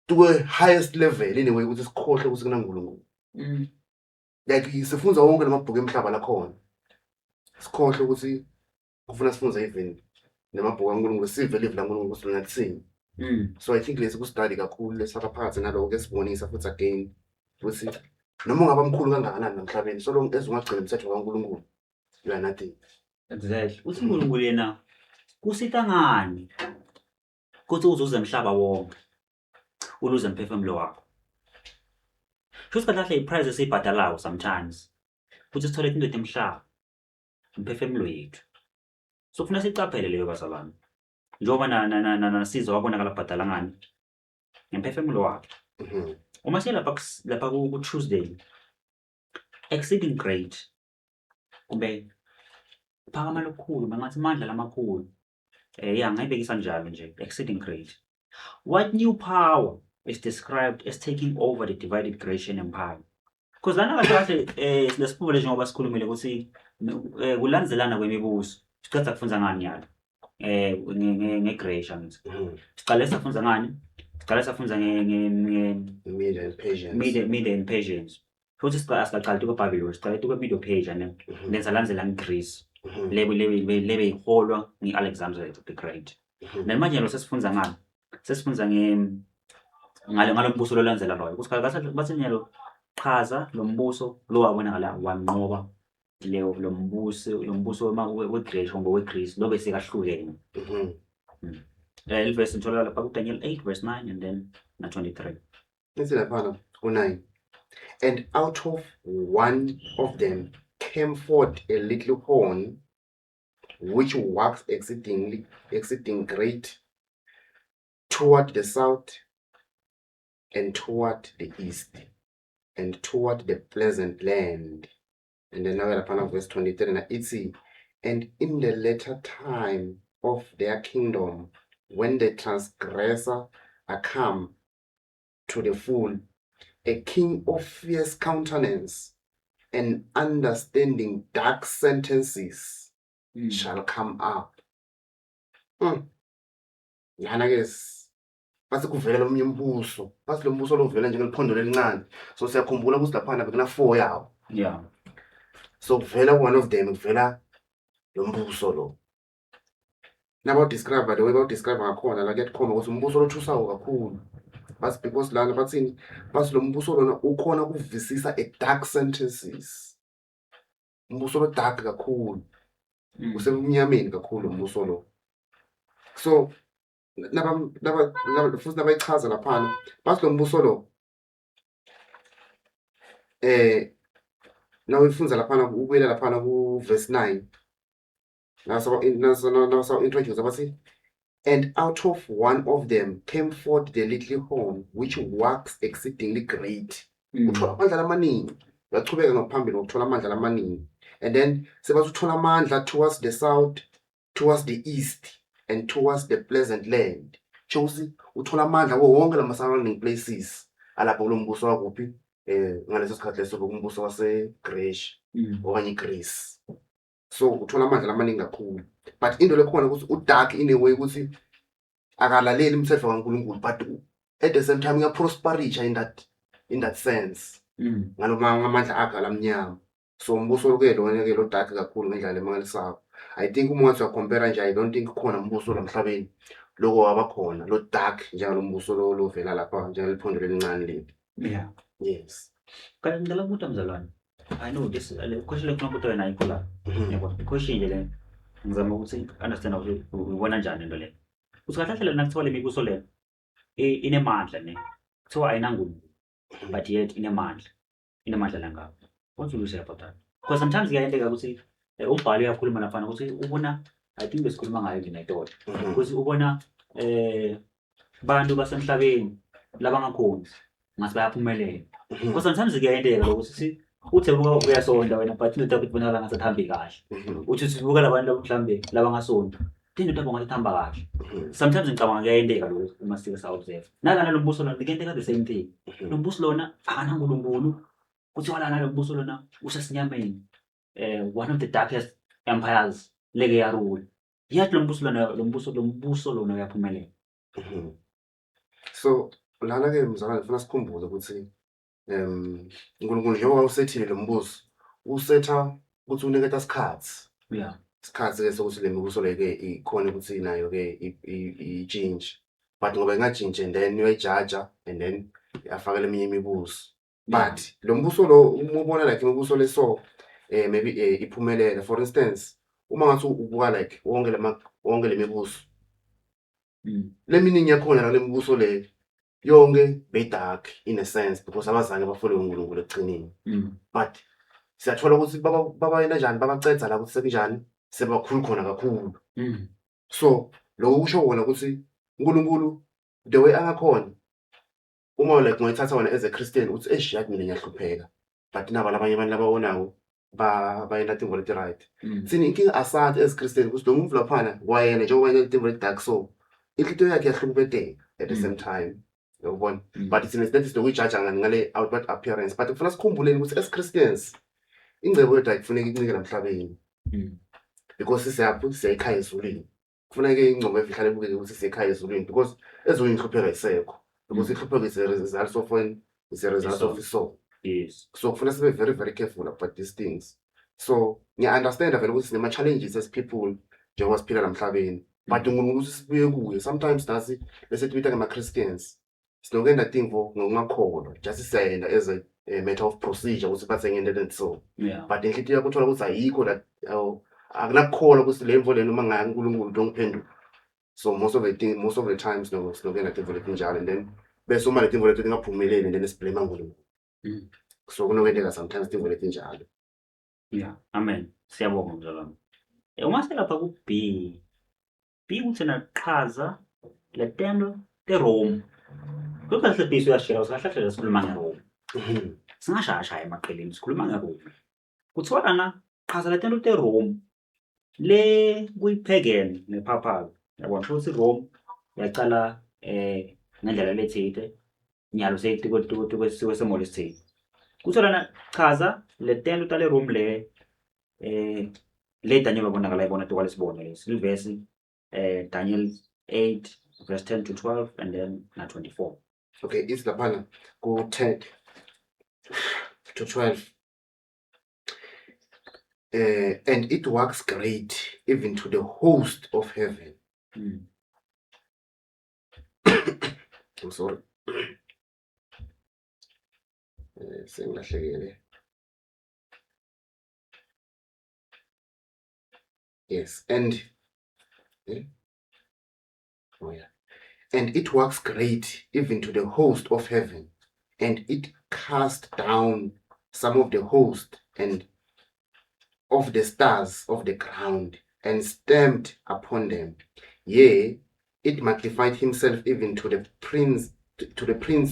Speaker 2: to a highest level in a way ukuthi sikhohlwe ukuthi kunaNkulunkulu. Like sifunza wonke lamabhuku emhlaba lakhona, sikhohlwe ukuthi kufuna sifunze even nemabhuku kaNkulunkulu, sive live laNkulunkulu ukuthi lona lithini. So I think lesi kusidali kakhulu lesifaka phakathi naloko kuyasibonisa futhi again ukuthi noma ungaba mkhulu kangakanani namhlabeni, so long as ungagcina umthetho kaNkulunkulu, you are nothing.
Speaker 1: Exactly. Uthi uNkulunkulu yena kusita ngani kuthi uzuze emhlaba wonke uluze umphefumulo wakho. Shuthi kahle kahle i-price esiyibhadalayo sometimes ukuthi sithole into emhlaba umphefumulo yethu. So kufuna sicaphele leyo bazalwane. Njengoba na na na na nasizwa wabonakala kubhadala ngani ngemphefumulo wakhe. Uma siya lapha lapha ku Tuesday, exceeding great kumbe phakama lokukhulu, bangathi amandla lamakhulu. Ya, ngayibekisa njalo nje, exceeding great. What new power is described as taking over the divided Grecian Empire? Because lana kahle kahle lesiphumule njengoba sikhulumile ukuthi kulandzelana kwemibuso. Siceda kufunza ngani yalo? Nge-Gracia ngithi. Siqale safunza ngani? Siqale safunza nge
Speaker 2: Media and Persians.
Speaker 1: Media and Persians. Futhi siqala tuka Babylon, siqale tuka Medo Persia ne. Then salandzela ngeGreece. Lebe iholwa nge-Alexander the Great. Then manje lo sesifunza ngani? Sesifunza nge ngale ngalo mbuso lolandzela loyo. Ukuthi kahle bathi nyalo chaza lo mbuso lo wabonakala wanqoba leyo lo mbuso weGreece kumbe weGreece lo bese kahlukene. Verse ngithola lapha ku Daniel 8 verse 9 and then na 23.
Speaker 2: Ithi laphana ku-9, "And out of one of them came forth a little horn which waxed exceedingly exceeding great toward the south and toward the east and toward the pleasant land." And then now laphana verse 23 na ithi, "And in the latter time of their kingdom, when the transgressor are come to the full, a king of fierce countenance and understanding dark sentences shall come up." Lana ke bathi kuvela lomunye umbuso, bathi lo mbuso lovela njengeliphondo lelincane. So siyakhumbula ukuthi laphana bekuna four yawo. So kuvela one of them, kuvela lo mbuso lo. Nabawu-describe, the way bawu-describe ngakhona la, kuyakukhomba ukuthi umbuso lothusayo kakhulu. Bathi because lana bathini? Bathi lo mbuso lona ukhona ukuvisisa a dark sentences. Umbuso lo dark kakhulu. Usebumnyameni kakhulu umbuso lo. So naba naba futhi nabayichaza laphana bathi lo mbuso lo nawuyifunza laphana, ubuyela laphana ku verse 9, naso introduce bathi, "And out of one of them came forth the little horn which waxed exceedingly great." Uthola amandla lamaningi, uyachubeka ngaphambili ngokuthola amandla lamaningi, and then sebathi uthola amandla towards the south, towards the east and towards the pleasant land. Sho ukuthi uthola amandla kuwo wonke lama surrounding places alapho kulo mbuso wakuphi, ngaleso sikhathi leso bekumbuso wase-Greece okanye iGreece. So uthola amandla lamaningi kakhulu, but into lekhona ukuthi udark in a way ukuthi akalaleli umthetho kaNkulunkulu, but at the same time uyaprosperisha in that sense ngaloma ngamandla akhe alamnyama. So umbuso ke lona ke lo dark kakhulu ngendlela emangalisayo. I think uma ungathi uyacompare nje, I don't think khona umbuso lamhlabeni loko waba khona lo dark njengalo mbuso lo lovela lapha njengaliphondo lelincane leli. Yes.
Speaker 1: Kanti ngicela ukubuza mzalwane. I know this le question lekufuna ukubuza wena ayikho la. Yabo, i-question nje le ngizama ukuthi understand ukuthi uyibona njani into le. Uthi kahle kahle lena kuthiwa le mibuso le inemandla ne. Kuthiwa ayinangubo but yet inemandla. Inemandla langako. What will you say about that? Because sometimes kuyenteka ukuthi umbhalo uyakhuluma laphana ukuthi ubona, I think besikhuluma ngayo nje netola. Ukuthi ubona bantu basemhlabeni labangakhonzi. Ngathi bayaphumelela. Because sometimes kuyenteka lokho ukuthi uthe buka uyasonta wena but into yakho ibonakala ngathi athambi kahle. Uthi uthi buka labantu labo mhlambe labangasonti. Into yakho ngathi ithamba kahle. Sometimes ngicabanga kuyenteka lokho uma sike sa-observe. Nalana lo mbuso lona kuyenteka the same thing. Lo mbuso lona akanaNkulunkulu. Kuthiwa lana lo mbuso lona usesinyameni. One of the darkest empires leke yarula. Yathi lo mbuso lona lo mbuso lona uyaphumelela.
Speaker 2: So lana-ke mzalwane ngifuna sikhumbule ukuthi uNkulunkulu njengoba usethile lo mbuso usetha ukuthi uniketa isikhathi. Isikhathi-ke sokuthi le mibuso le-ke ikhone ukuthi nayo-ke itshintshe. But ngoba ingajintshi and then uyayijaja and then afakele eminye imibuso. But lo mbuso lo uma ubona like imibuso le so maybe iphumelela, for instance uma ngathi ubuka like wonke le mibuso le miningi yakhona la mibuso le yonke beyi-dark in a sense because abazange bafole uNkulunkulu ekugcineni. But siyathola ukuthi babayena njani, babacedza la ukuthi sekunjani, sebakhulu khona kakhulu. So lokho kusho kona ukuthi uNkulunkulu the way angakhona uma like ungayithatha wena as a Christian uthi eish, yathi mina ngiyahlupheka, but naba labanye abantu labawonawo bayenta tintfo leti-right. Thina inkinga asathi as Christian ukuthi lo muntu laphana kwayena njengoba yena tintfo leti-dark, so inhlitiyo yakhe iyahlukubeteka at the same time, uyabona? But thina sinethi sinokuyijaja ngale outward appearance, but kufuna sikhumbuleni ukuthi as Christians ingcebo yethu ayikufuneki incike lamhlabeni because sisiyaphi, siya ekhaya ezulwini. Kufuneka ingcebo ihlale ibukeke ukuthi sisekhaya ezulwini because ezulwini inhlupheko ayisekho because inhlupheko is a result of when is a result of isono. So kufuna sibe very very careful about these things. So ngiya-understanda vele ukuthi sinema-challenges as people njengoba siphila lamhlabeni, but uNkulunkulu ukuthi sibuye kuye. Sometimes nasi bese tibita ngama-Christians sinokuyenda tintfo ngokungakholwa, just siyayenda as a matter of procedure ukuthi bathe ngento and so but inhlitiyo yakho uthola ukuthi ayikho la, akunakukholwa ukuthi le mvo lena uma ngaya kuNkulunkulu utongiphendula. So most of the times sinokuyenda tintfo letinjalo and then bese uma letintfo leto tingaphumeleli and then siblame uNkulunkulu. So kunokwenteka sometimes tintfo letinjalo.
Speaker 1: Yeah, amen. Siyabonga mzalwane. Uma selapha ku B. B kuthi naqhaza letento teRome. Kukahle B suyashela usahlahlela nje sikhuluma ngeRome. Singashaya emaqeleni sikhuluma ngeRome. Kuthiwa lana qhaza letento teRome le kuyi-pagan ne-papal. Yabona ukuthi iRome yaqala ngendlela lethile nyalo seyitiko kwesimo lesithile. Kuthiwa lana chaza letento tale Rome le Daniel wabonakala ibona tukwalesibona lesi livesi Daniel 8 verse 10 to 12 and then na 24.
Speaker 2: Okay, ithi laphana ku-10 to 12. And it works great even to the host of heaven. I'm sorry. Sengilahlekile. Yes, and oh yeah. And it works great even to the host of heaven, and it cast down some of the host and of the stars of the ground and stamped upon them. Yea, it magnified himself even to the prince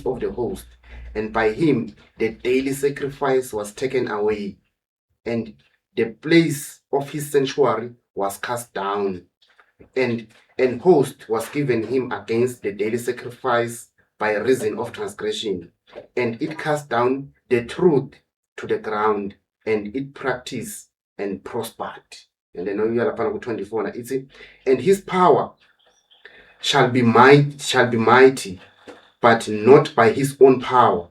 Speaker 2: of the host, and by him the daily sacrifice was taken away, and the place of his sanctuary was cast down, and an host was given him against the daily sacrifice by reason of transgression, and it cast down the truth to the ground, and it practiced and prospered. And then uya laphana ku-24 na ithi, and his power shall be mighty, but not by his own power,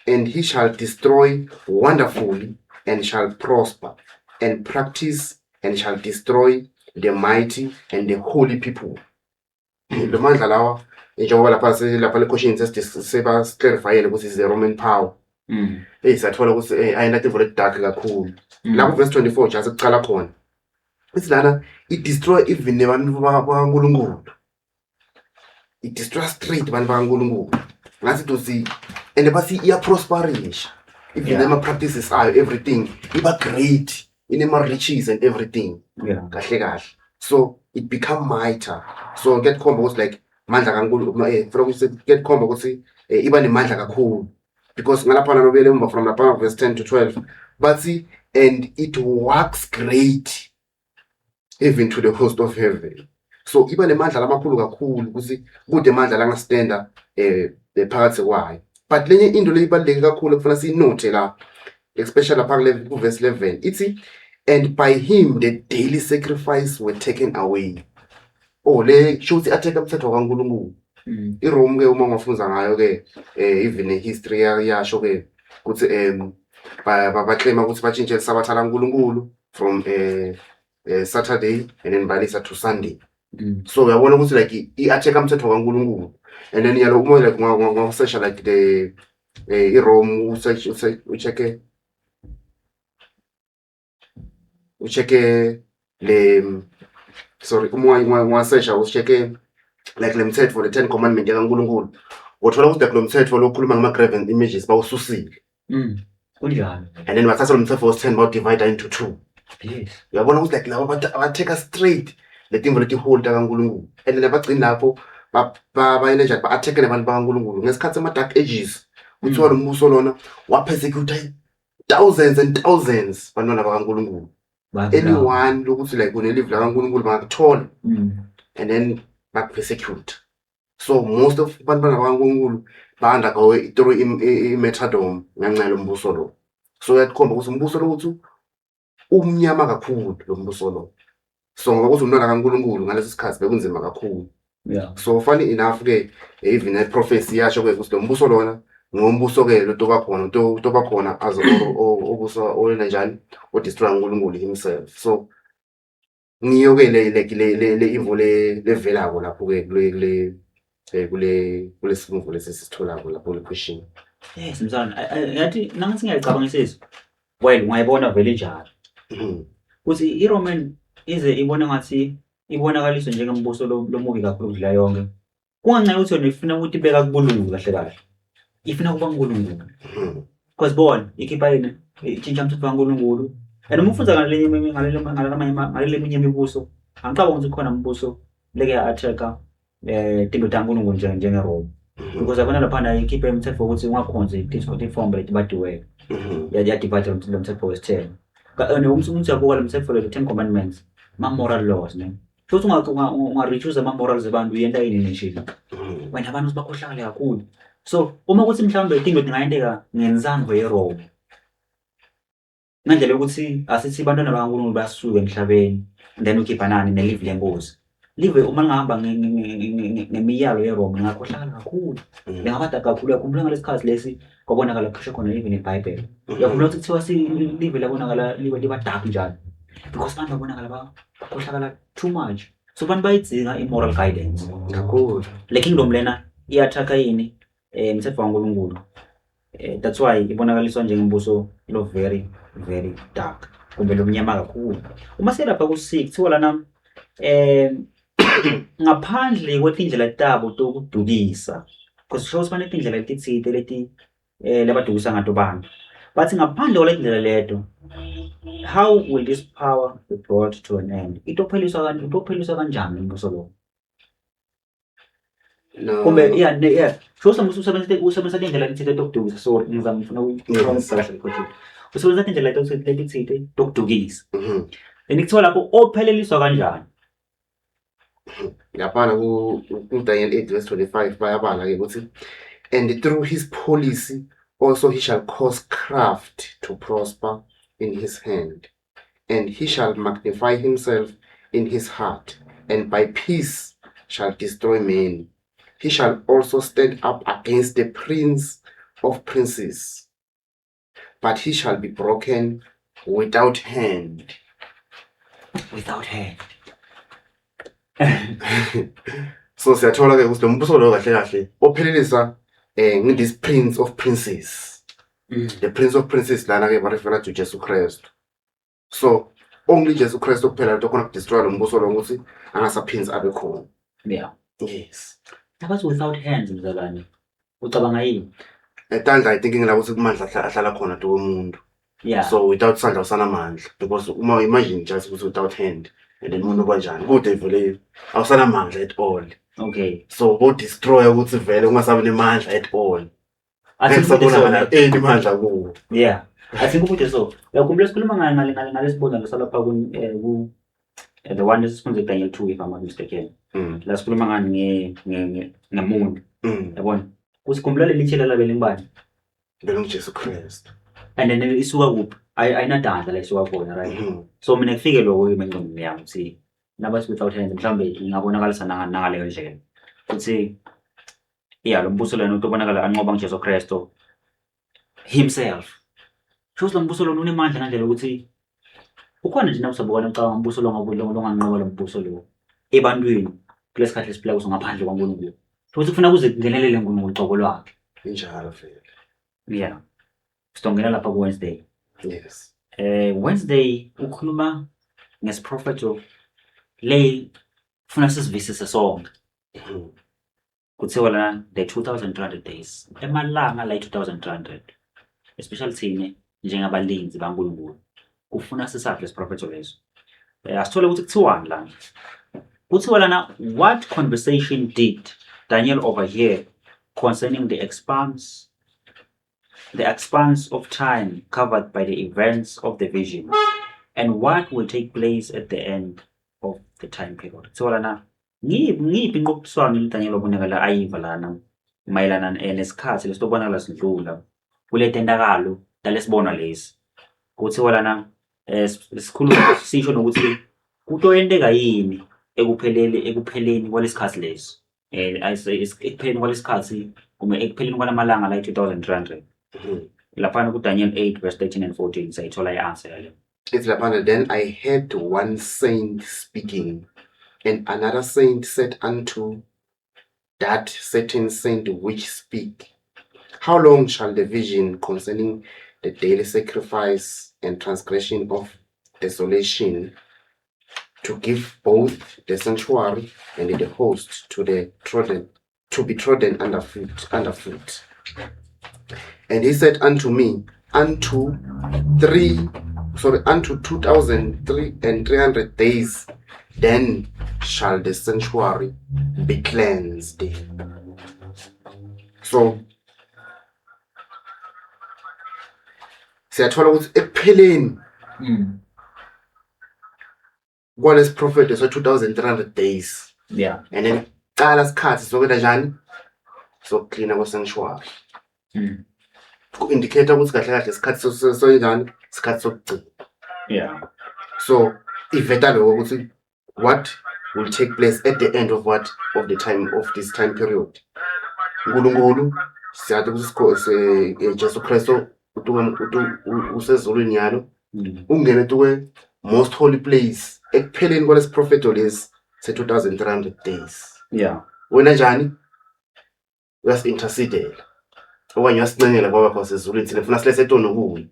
Speaker 2: and he shall destroy wonderfully and shall prosper and practice and shall destroy the mighty and the holy people. Lo mandla lawa njengoba lapha lapha le question seba clarifyele ukuthi is the Roman power. Hey, sathola ukuthi ayina tintfo leti-dark kakhulu. La ku verse 24 just kucala khona. Ithi lana it destroy even nebantu bakaNkulunkulu. It destroy straight abantu bakaNkulunkulu. Ngathi tosi and bathi iya prosperisha. Even ama practices ayo, everything iba great, inema riches and everything. Kahle kahle. So it become mightier. So kuyakukhomba ukuthi like mandla kaNkulunkulu, funa ukuthi kuyakukhomba ukuthi iba nemandla kakhulu. Because ngalaphana lobuyele emva from laphana verse 10 to 12 bathi and it works great even to the host of heaven. So iba nemandla lamakhulu kakhulu ukuthi kude amandla langastenda phakathi kwayo. But lenye into leyibaluleke kakhulu ekufanele siyinothe la, especially lapha kule ku-verse 11, ithi and by him the daily sacrifice were taken away. Oh, le kusho ukuthi atheka umthetho kaNkulunkulu. IRome ke uma ungafunza ngayo ke even ne-history yasho ke ukuthi ba-claima ukuthi batshintshe isabatha laNkulunkulu from Saturday and then balisa to Sunday. So uyabona ukuthi like i-attack umthetho kaNkulunkulu and then yalo uma like ungasesha like the iRome ucheck-e ucheck-e le, sorry, uma ungasesha ucheck-e like le mthetho, le 10 commandment kaNkulunkulu, uthola ukuthi like lo mthetho lokhuluma ngama-graven images bawususile.
Speaker 1: Kunjalo.
Speaker 2: And then bathatha lo mthetho wesi-10 bawu-divide into two. Uyabona ukuthi like laba abatheka straight le tinto leti-holy kaNkulunkulu and then abagcini lapho bayenenjani ba-attack-e nabantu bakaNkulunkulu ngesikhathi sama-dark ages. Kuthiwa lo mbuso lona wa-persecute thousands and thousands bantwana bakaNkulunkulu.
Speaker 1: Bayabulawa.
Speaker 2: Anyone lokuthi like unelive lakaNkulunkulu bangakuthola and then baku-persecute. So most of abantwana bakaNkulunkulu ba-undergo through i-martyrdom ngenxa yalo mbuso lo. So uyakukhomba ukuthi umbuso lo ukuthi umnyama kakhulu lo mbuso lo. So ngoba kuthi umntwana kaNkulunkulu ngaleso sikhathi bekunzima kakhulu. So funny enough ke, even ne-prophecy yasho ke ukuthi lo mbuso lona ngombuso ke lo toba khona toba khona aze obusa oyena njani o-destroy uNkulunkulu himself. So ngiyo ke le like le ivo le levelako lapho ke kule sifungo lesi sisitholako lapho kule question.
Speaker 1: Yes mzalwane, ngathi nangathi ngiyayicabangisisa, well, ungayibona vele injalo ukuthi i-Roman ize ibone ngathi ibonakaliswe njengembuso lomubi kakhulu kudlula yonke, kungenxa yokuthi yona ifuna ukuthi ibeka kubulungu kahle kahle, ifuna kuba uNkulunkulu. Because bona ikhipha yini, itshintsha umthetho kaNkulunkulu. And uma ufunza ngalele eminye imibuso, angicabangi ukuthi kukhona umbuso leke ya-attack-a tinto taNkulunkulu njengeRome. Because yabona laphana ikhiphe imithetho wokuthi ungakhonzi titfombe letibadiweyo. Ya-divide lo mthetho wesi-10. And uma uthi uyabuka lo mthetho lo, 10 commandments, ma-moral laws ne. Futhi unga-reduce ama-morals abantu uyenta yini neshini. Wena abantu bakhohlakale kakhulu. So uma kuthi mhlawumbe tinto tingayenteka ngenzango yeRome, ngendlela yokuthi asithi abantwana bakaNkulunkulu basuke emhlabeni, then ukhipha nani nelive lenkosi. Live uma lingahamba ngemiyalo yeRome lingakhohlakala kakhulu. Lingaba kakhulu. Uyakhumbula ngalesi sikhathi lesi kwabonakala kukhishwa khona even iBhayibheli. Uyakhumbula ukuthi kuthiwa live labonakala libe liba dark njani? Because abantu babonakala bakhohlakala too much. So abantu bayidzinga i-moral guidance.
Speaker 2: Kakhulu.
Speaker 1: Le kingdom lena iya-attack-a yini umthetho kaNkulunkulu. That's why ibonakaliswa njengembuso lo very very dark kumbe lomnyama kakhulu. Uma selapha ku-6 kuthiwa lana ngaphandle kwetindlela tabo tokudukisa, because kusho ukuthi banetindlela letitsite leti labadukisa ngato bantu. Bathi ngaphandle kwale ndlela leto, how will this power be brought to an end? Itopheliswa kanjani umbuso lo?
Speaker 2: No.
Speaker 1: Kumbe yeah ne yeah sho usebenzisa indlela lethile tokudukisa. Sorry, ngizama ngifuna ukuqondisa kahle le question. Usebenzisa indlela letitsite tokudukisa. Then kuthiwa lapho opheleliswa kanjani?
Speaker 2: Laphana ku Daniel 8 verse 25 bayabala ke ukuthi and through his policy also he shall cause craft to prosper in his hand, and he shall magnify himself in his heart, and by peace shall destroy many. He shall also stand up against the prince of princes, but he shall be broken without hand.
Speaker 1: Without hand.
Speaker 2: So siyathola ke ukuthi lo mbuso lo kahle kahle ophelelisa this prince of princes. The prince of princes lana ke ba-refer to Jesu Christ. So only Jesu Christ kuphela into khona destroy lo mbuso lo ukuthi angasaphindzi abe khona. Yes.
Speaker 1: Abathi without hands, mzalwane. Ucabanga yini?
Speaker 2: Etandla, I think ngila ukuthi kumandla ahlala khona to umuntu. So without sandla usanamandla, because uma imagine just ukuthi without hand and then umuntu kanjani kude vele awusanamandla at all. So bo destroy ukuthi vele ungasabi nemandla at all.
Speaker 1: Athi
Speaker 2: Ngisabonakala eni mandla kuwo.
Speaker 1: Yeah. Athi ngikubude so. Uyakhumbula sikhuluma ngale ngale ngale ngalesibonelo salapha ku eh, ku eh, the one lesifunze Daniel 2 if I'm not mistaken. La sikhuluma ngani nge nge nge- ngemuntu. Yabona? Kusikhumbula leli tshela labe lingibani?
Speaker 2: BekunguJesu Kristu.
Speaker 1: And then isuka kuphi? Ayinadandla la isuka khona, right? So mina kufike lokho kimi engqondweni yami ukuthi nabathi without hands mhlawumbe ingabonakalisa nangaleyo ndlela. Ukuthi yeah, lo mbuso lona utobonakala anqoba nguJesu Kristu himself. Shuthi lo mbuso lona unemandla ngandlela ukuthi ukhona nje nakusabukana ucabanga umbuso lo ngabe lo longanqoba lo mbuso lo ebantwini kulesikhathi esiphila kuso ngaphandle kwaNkulunkulu. Futhi kufuna kuze kungenelele uNkulunkulu qobo lwakhe.
Speaker 2: Injalo vele.
Speaker 1: Yeah. Sidongena lapha ku Wednesday.
Speaker 2: Yes.
Speaker 1: Wednesday ukhuluma ngesiprofetho le funa sisivisise sonke. Kuthiwa lana the 2300 days. Emalanga la 2300. Especially thina njengabalinzi baNkulunkulu. Kufuna sisazi lesiprofetho leso. Asithole ukuthi kuthiwani lana. Kuthiwa lana what conversation did Daniel overhear concerning the expanse of time covered by the events of the vision and what will take place at the end of the time period. Kuthiwa lana ngiphi inqophiswano uDaniel obonakala ayiva lana mayelana nesikhathi lesitobonakala sidlula kule tendakalo talesibonwa lesi. Kuthiwa lana sikhuluma sisho nokuthi kutoyenteka yini ekupheleni ekupheleni kwalesikhathi leso. Ekupheleni kwalesikhathi kumbe ekupheleni kwalamalanga la 2300. Laphana kuDaniel 8 verse 13 and 14 sayithola i-answer yale.
Speaker 2: Ithi laphana, then I heard one saint speaking, and another saint said unto that certain saint which speak, How long shall the vision concerning the daily sacrifice and transgression of desolation to give both the sanctuary and the host to the trodden to be trodden underfoot? And he said unto me, unto three sorry unto 2300 days, then shall the sanctuary be cleansed. So siyathola ukuthi ekupheleni kwalesi prophet so 2300 days and then qala isikhathi sokwenza njani sokuklina kwe-sanctuary ku-indicate ukuthi kahle kahle isikhathi soyenjani isikhathi sokugcina. So iveta lokho ukuthi what will take place at the end of what of the time of this time period. uNkulunkulu siyathi ukuthi Jesu Kristu usezulwini yalo ungene tukwe most holy place ekupheleni kwalesi propheto lesi se-2300 days. Wena njani uyasi-intercedela okanye uyasincengela kwaba khona sezulwini thina funa silethe tono kuye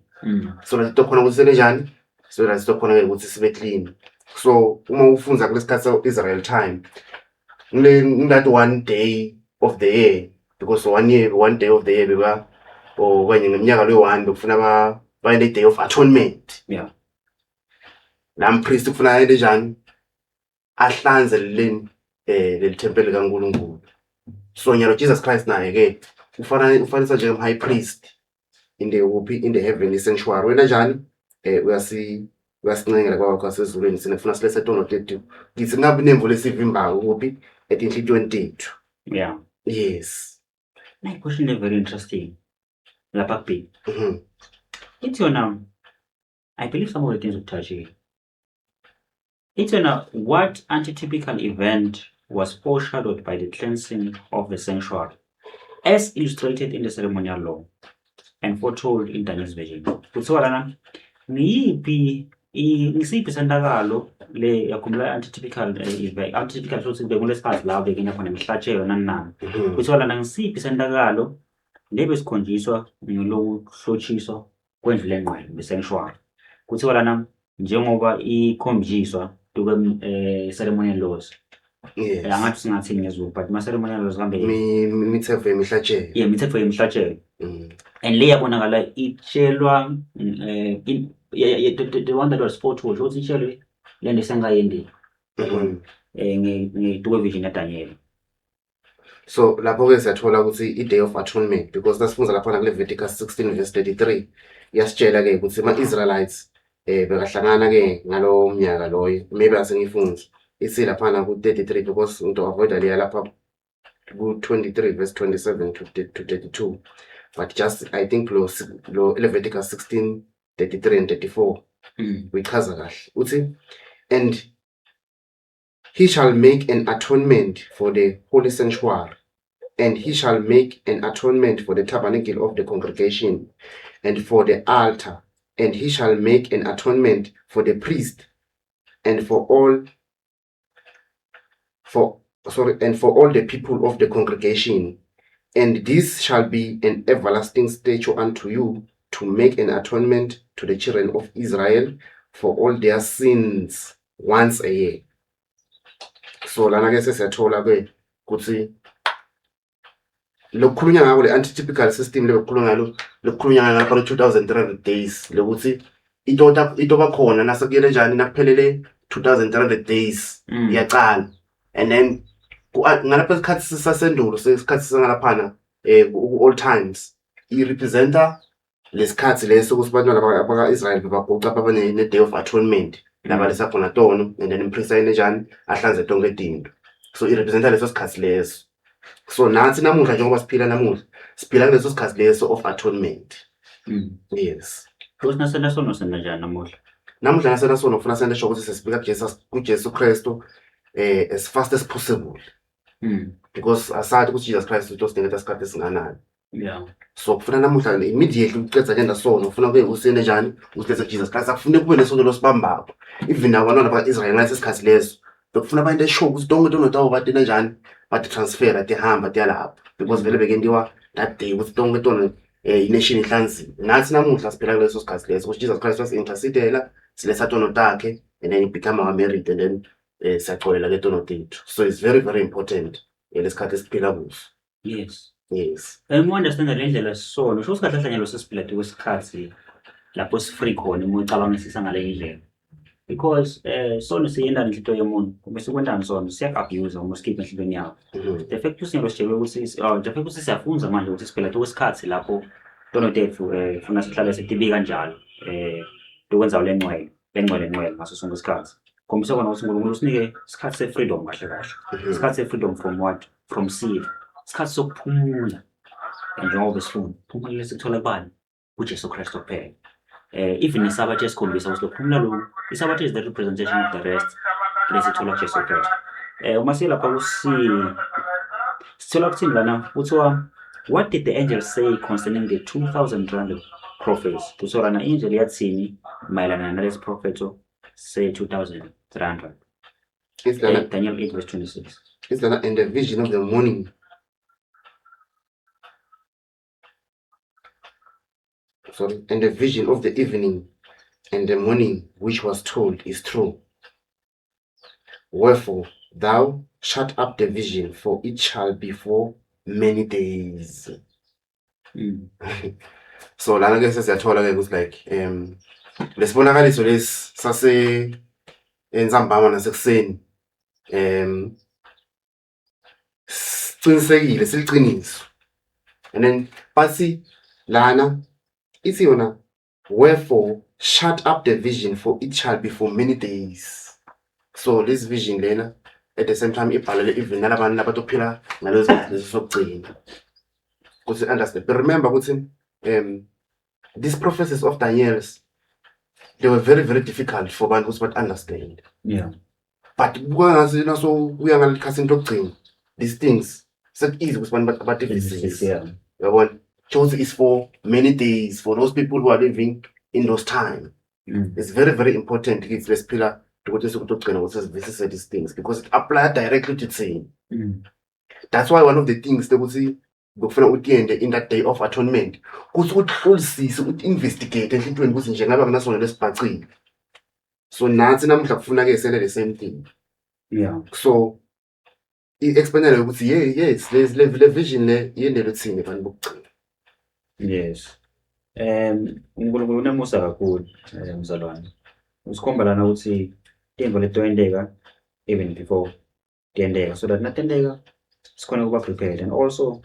Speaker 2: so that sitokhona ukuthi sele njani so that sitokhona ukuthi sibe clean. So uma ufunza kulesikhathi sa-Israel time ngile one day of the year, because one year one day of the year beba okanye ngeminyaka leyo-one bekufuna bayente day of atonement. La mpriest kufuna ayente njani ahlanze leli leli tempel kaNkulunkulu. So nyalo Jesus Christ naye ke ufana ufanisa njenge high priest in the kuphi in the heavenly sanctuary. Wena njani uyasincengela kwaba kwasezulwini sine kufuna silethe tono tethu ngithi ngabi nemvo lesivimbayo kuphi etinhlitiyweni tethu. Yes.
Speaker 1: My question is very interesting. Lapha kubheki. Ithi yona I believe some of the things ukutouchile. Ithi yona what antitypical event was foreshadowed by the cleansing of the sanctuary as illustrated in the ceremonial law and foretold in Daniel's vision. Kuthiwa lana ngiyiphi ngisiphi sentakalo le yakhumbula antitypical event antitypical futhi bekulesikhathi la bekenya khona imihlatshelo nani nani. Kuthiwa lana ngisiphi sentakalo lebe sikhonjiswa ngilokuhlotshiswa kwendlu lengqwele the-sanctuary. Kuthiwa lana njengoba ikhonjiswa tuke ceremonial laws. Angathi singathini ngesiZulu but ma ceremonial laws kambe
Speaker 2: Imithetho yemihlatshelo.
Speaker 1: Yeah, imithetho yemihlatshelo. And le yabonakala itshelwa the one that was foretold ukuthi itshelwe le nto esengayendile. Ngetuke vision yaDaniel.
Speaker 2: So lapho-ke siyathola ukuthi i-Day of Atonement, because nasifundza laphana ku-Leviticus 16 verse 33, iyasitshela-ke ukuthi ama-Israelites bekahlangana-ke ngalowo mnyaka loyo. Maybe asengifundze ithi laphana ku-33, because ngito-avoida leya lapha ku-23 verse 27 to 32, but just I think lo Leviticus 16 33 and 34 uyichaza kahle, uthi, "And he shall make an atonement for the holy sanctuary, and he shall make an atonement for the tabernacle of the congregation, and for the altar, and he shall make an atonement for the priest, and for all for sorry and for all the people of the congregation. And this shall be an everlasting statute unto you, to make an atonement to the children of Israel for all their sins once a year." So lana ke sesiyathola ke ukuthi lokukhulunywa ngako, le antitypical system lekukhulunywa ngalo, lokukhulunywa ngalo lapha 2300 days, lokuthi itota itoba khona nasekuyele njani, nakuphelele 2300 days iyacala. And then ngalapha isikhathi sasendulo, sesikhathi sangalaphana ku old times, i-representa lesikhathi leso ukuthi abantwana baka-Israel bebaguca, baba ne-Day of Atonement, labalisa khona tono, and then umpriest ayene njani, ahlanze tonke tinto. So i-representa leso sikhathi leso. So nathi namuhla, njengoba siphila namuhla, siphila kuleso sikhathi leso of atonement. Yes.
Speaker 1: Futhi nasena sono, sena njani namuhla?
Speaker 2: Namuhla nasena sono, kufuna sente sure ukuthi sesifika kuJesu Kristu as fast as possible, because asathi ukuthi Jesus Christ utosiniketa isikhathi esinganani. So kufuna namuhla immediately ucedza kenda sono, ufuna kube usene njani, usilethe kuJesus Christ. Akufuneki kube nesono losibambako. Even nabantwana baka-Israel ngalesi sikhathi leso bekufuna bayente sure ukuthi tonke tono tabo batena njani, bati-transfera, tihamba tiya lapho, because vele bekentiwa that day ukuthi tonke tono i-nation ihlanziwe. Nathi namuhla siphila kuleso sikhathi leso ukuthi Jesus Christ wasi-intercedela, siletha tono takhe, and then become our merit, and then siyacolela ke tono tethu. So it's very very important lesikhathi esiphila kuso. Yes.
Speaker 1: Uma understand le ndlela sono, sho ukuthi kahle kahle sesiphila kwesikhathi lapho si-free khona, uma ucabangisisa ngale ndlela. Because sono siyenda nenhlitiyo yomuntu, kumbe sikwentani sono, siyak-abuse uma sikhipha enhlitiyweni yakho. The fact ukuthi ngeke sitshele ukuthi the fact ukuthi siyafunza manje ukuthi siphila kwesikhathi lapho tono tethu funa sihlale sitibi kanjalo, lokwenza lengcwele, lengcwele ngcwele ngaso sonke isikhathi. Khombisa kona ukuthi uNkulunkulu usinike isikhathi se-freedom kahle kahle. Isikhathi se-freedom from what? From sin. Isikhathi sokuphumula. Njengoba besifuna, phumula lesikuthola kubani? KuJesu Kristu kuphela. Even nesabatha esikhombisa ukuthi lokuphumula lokhu, isabatha is the representation of the rest lesithola kuJesu Kristu. Uma siyelapha ku-C, sithola kuthini lana? Kuthiwa, "What did the angel say concerning the 2300 prophets?" Kuthiwa lana angel yathini mayelana nalesi prophetho se-2300?
Speaker 2: It's lana,
Speaker 1: Daniel 8 verse 26.
Speaker 2: It's lana, "And the vision of the morning, sorry, and the vision of the evening and the morning which was told is true. Wherefore thou shut up the vision, for it shall be for many days." So lana ke sesiyathola ke ukuthi like lesibonakaliso lesi sase entsambama nasekuseni sicinisekile, siliciniso. And then bathi lana, ithi yona, "Wherefore shut up the vision, for it shall be for many days." So this vision lena at the same time ibhalele even nalabantu labatophila ngalezo sikhathi leso sokugcina ukuthi understand. But remember ukuthi these prophecies of Daniel's, they were very very difficult for abantu ukuthi bat understand. But buka ngathi naso kuya ngalekhathini lokugcina, these things seku-easy ukuthi abantu bativisise. Uyabona, chose is for many days for those people who are living in those time. It's very very important kithi lesiphila ukuthi sikutogcina ukuthi sivisise these things, because it apply directly to thina. That's why one of the things lokuthi bekufuna utiyende in that Day of Atonement kuthi ukuhlolisise, ukuthi investigate enhlitweni ukuthi nje ngabe kunasona lesibhacile. So nathi namuhla kufuna-ke sele the same thing. So i-explainela ukuthi yeah, yes, le vision le yendelo thina bantu bokugcina.
Speaker 1: Yes. uNkulunkulu unemusa kakhulu, mzalwane. Usikhomba lana ukuthi tintfo letiyenteka even before tiyenteka, so that natenteka Sikhona ukuba prepared and also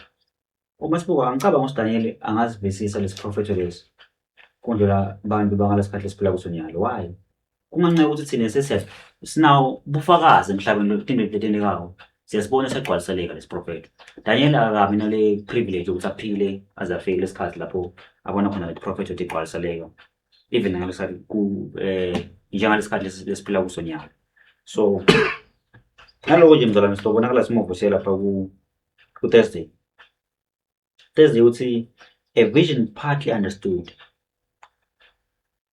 Speaker 1: uma sibuka angicabanga ukuthi Daniel angazivisisa lesi prophet lesi kundlula bantu bangalesikhathi esiphila kuso nyalo. Why? Kungenxa yokuthi thina sesiya sinawo ubufakazi emhlabeni lokuthi letenekako siyasibona siyagcwaliseleka lesi prophet. Daniel akakabi nale privilege yokuthi aphile aze afike lesikhathi lapho abona khona le prophet ukuthi igcwaliseleka even ngalesikhathi ku njengalesikhathi lesiphila kuso nyalo. So ngaloko nje mzalwane sizobonakala simuvusela lapha ku Thursday. Thursday uthi a vision partly understood.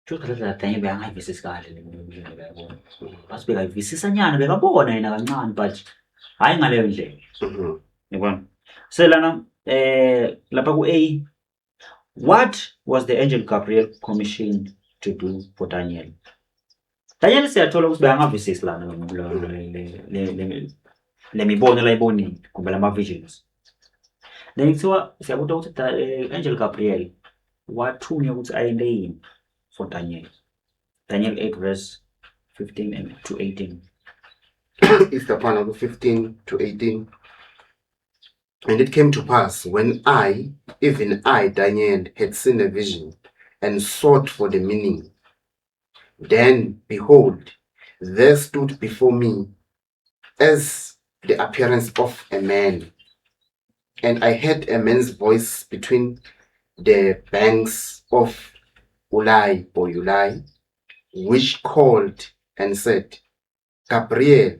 Speaker 1: Kusho ukuthi Daniel bekangayivisisi kahle le vision bekayibona. Bathi bekayivisisa nyana bekabona yena kancane but hhayi ngaleyo ndlela. Yabona? Selana lapha ku A, what was the angel Gabriel commissioned to do for Daniel? Daniel siyathola ukuthi bekangavisisi lana le mibono layibonile kumbe lama visions. Then kuthiwa siyabuta ukuthi Angel Gabriel wathunywa ukuthi ayente yini for Daniel. Daniel 8 verse 15 and to 18.
Speaker 2: Istaphana ku 15 to 18. And it came to pass when I, even I, Daniel, had seen a vision and sought for the meaning. Then, behold, there stood before me as the appearance of a man. And I heard a man's voice between the banks of Ulai or Ulai, which called and said, Gabriel,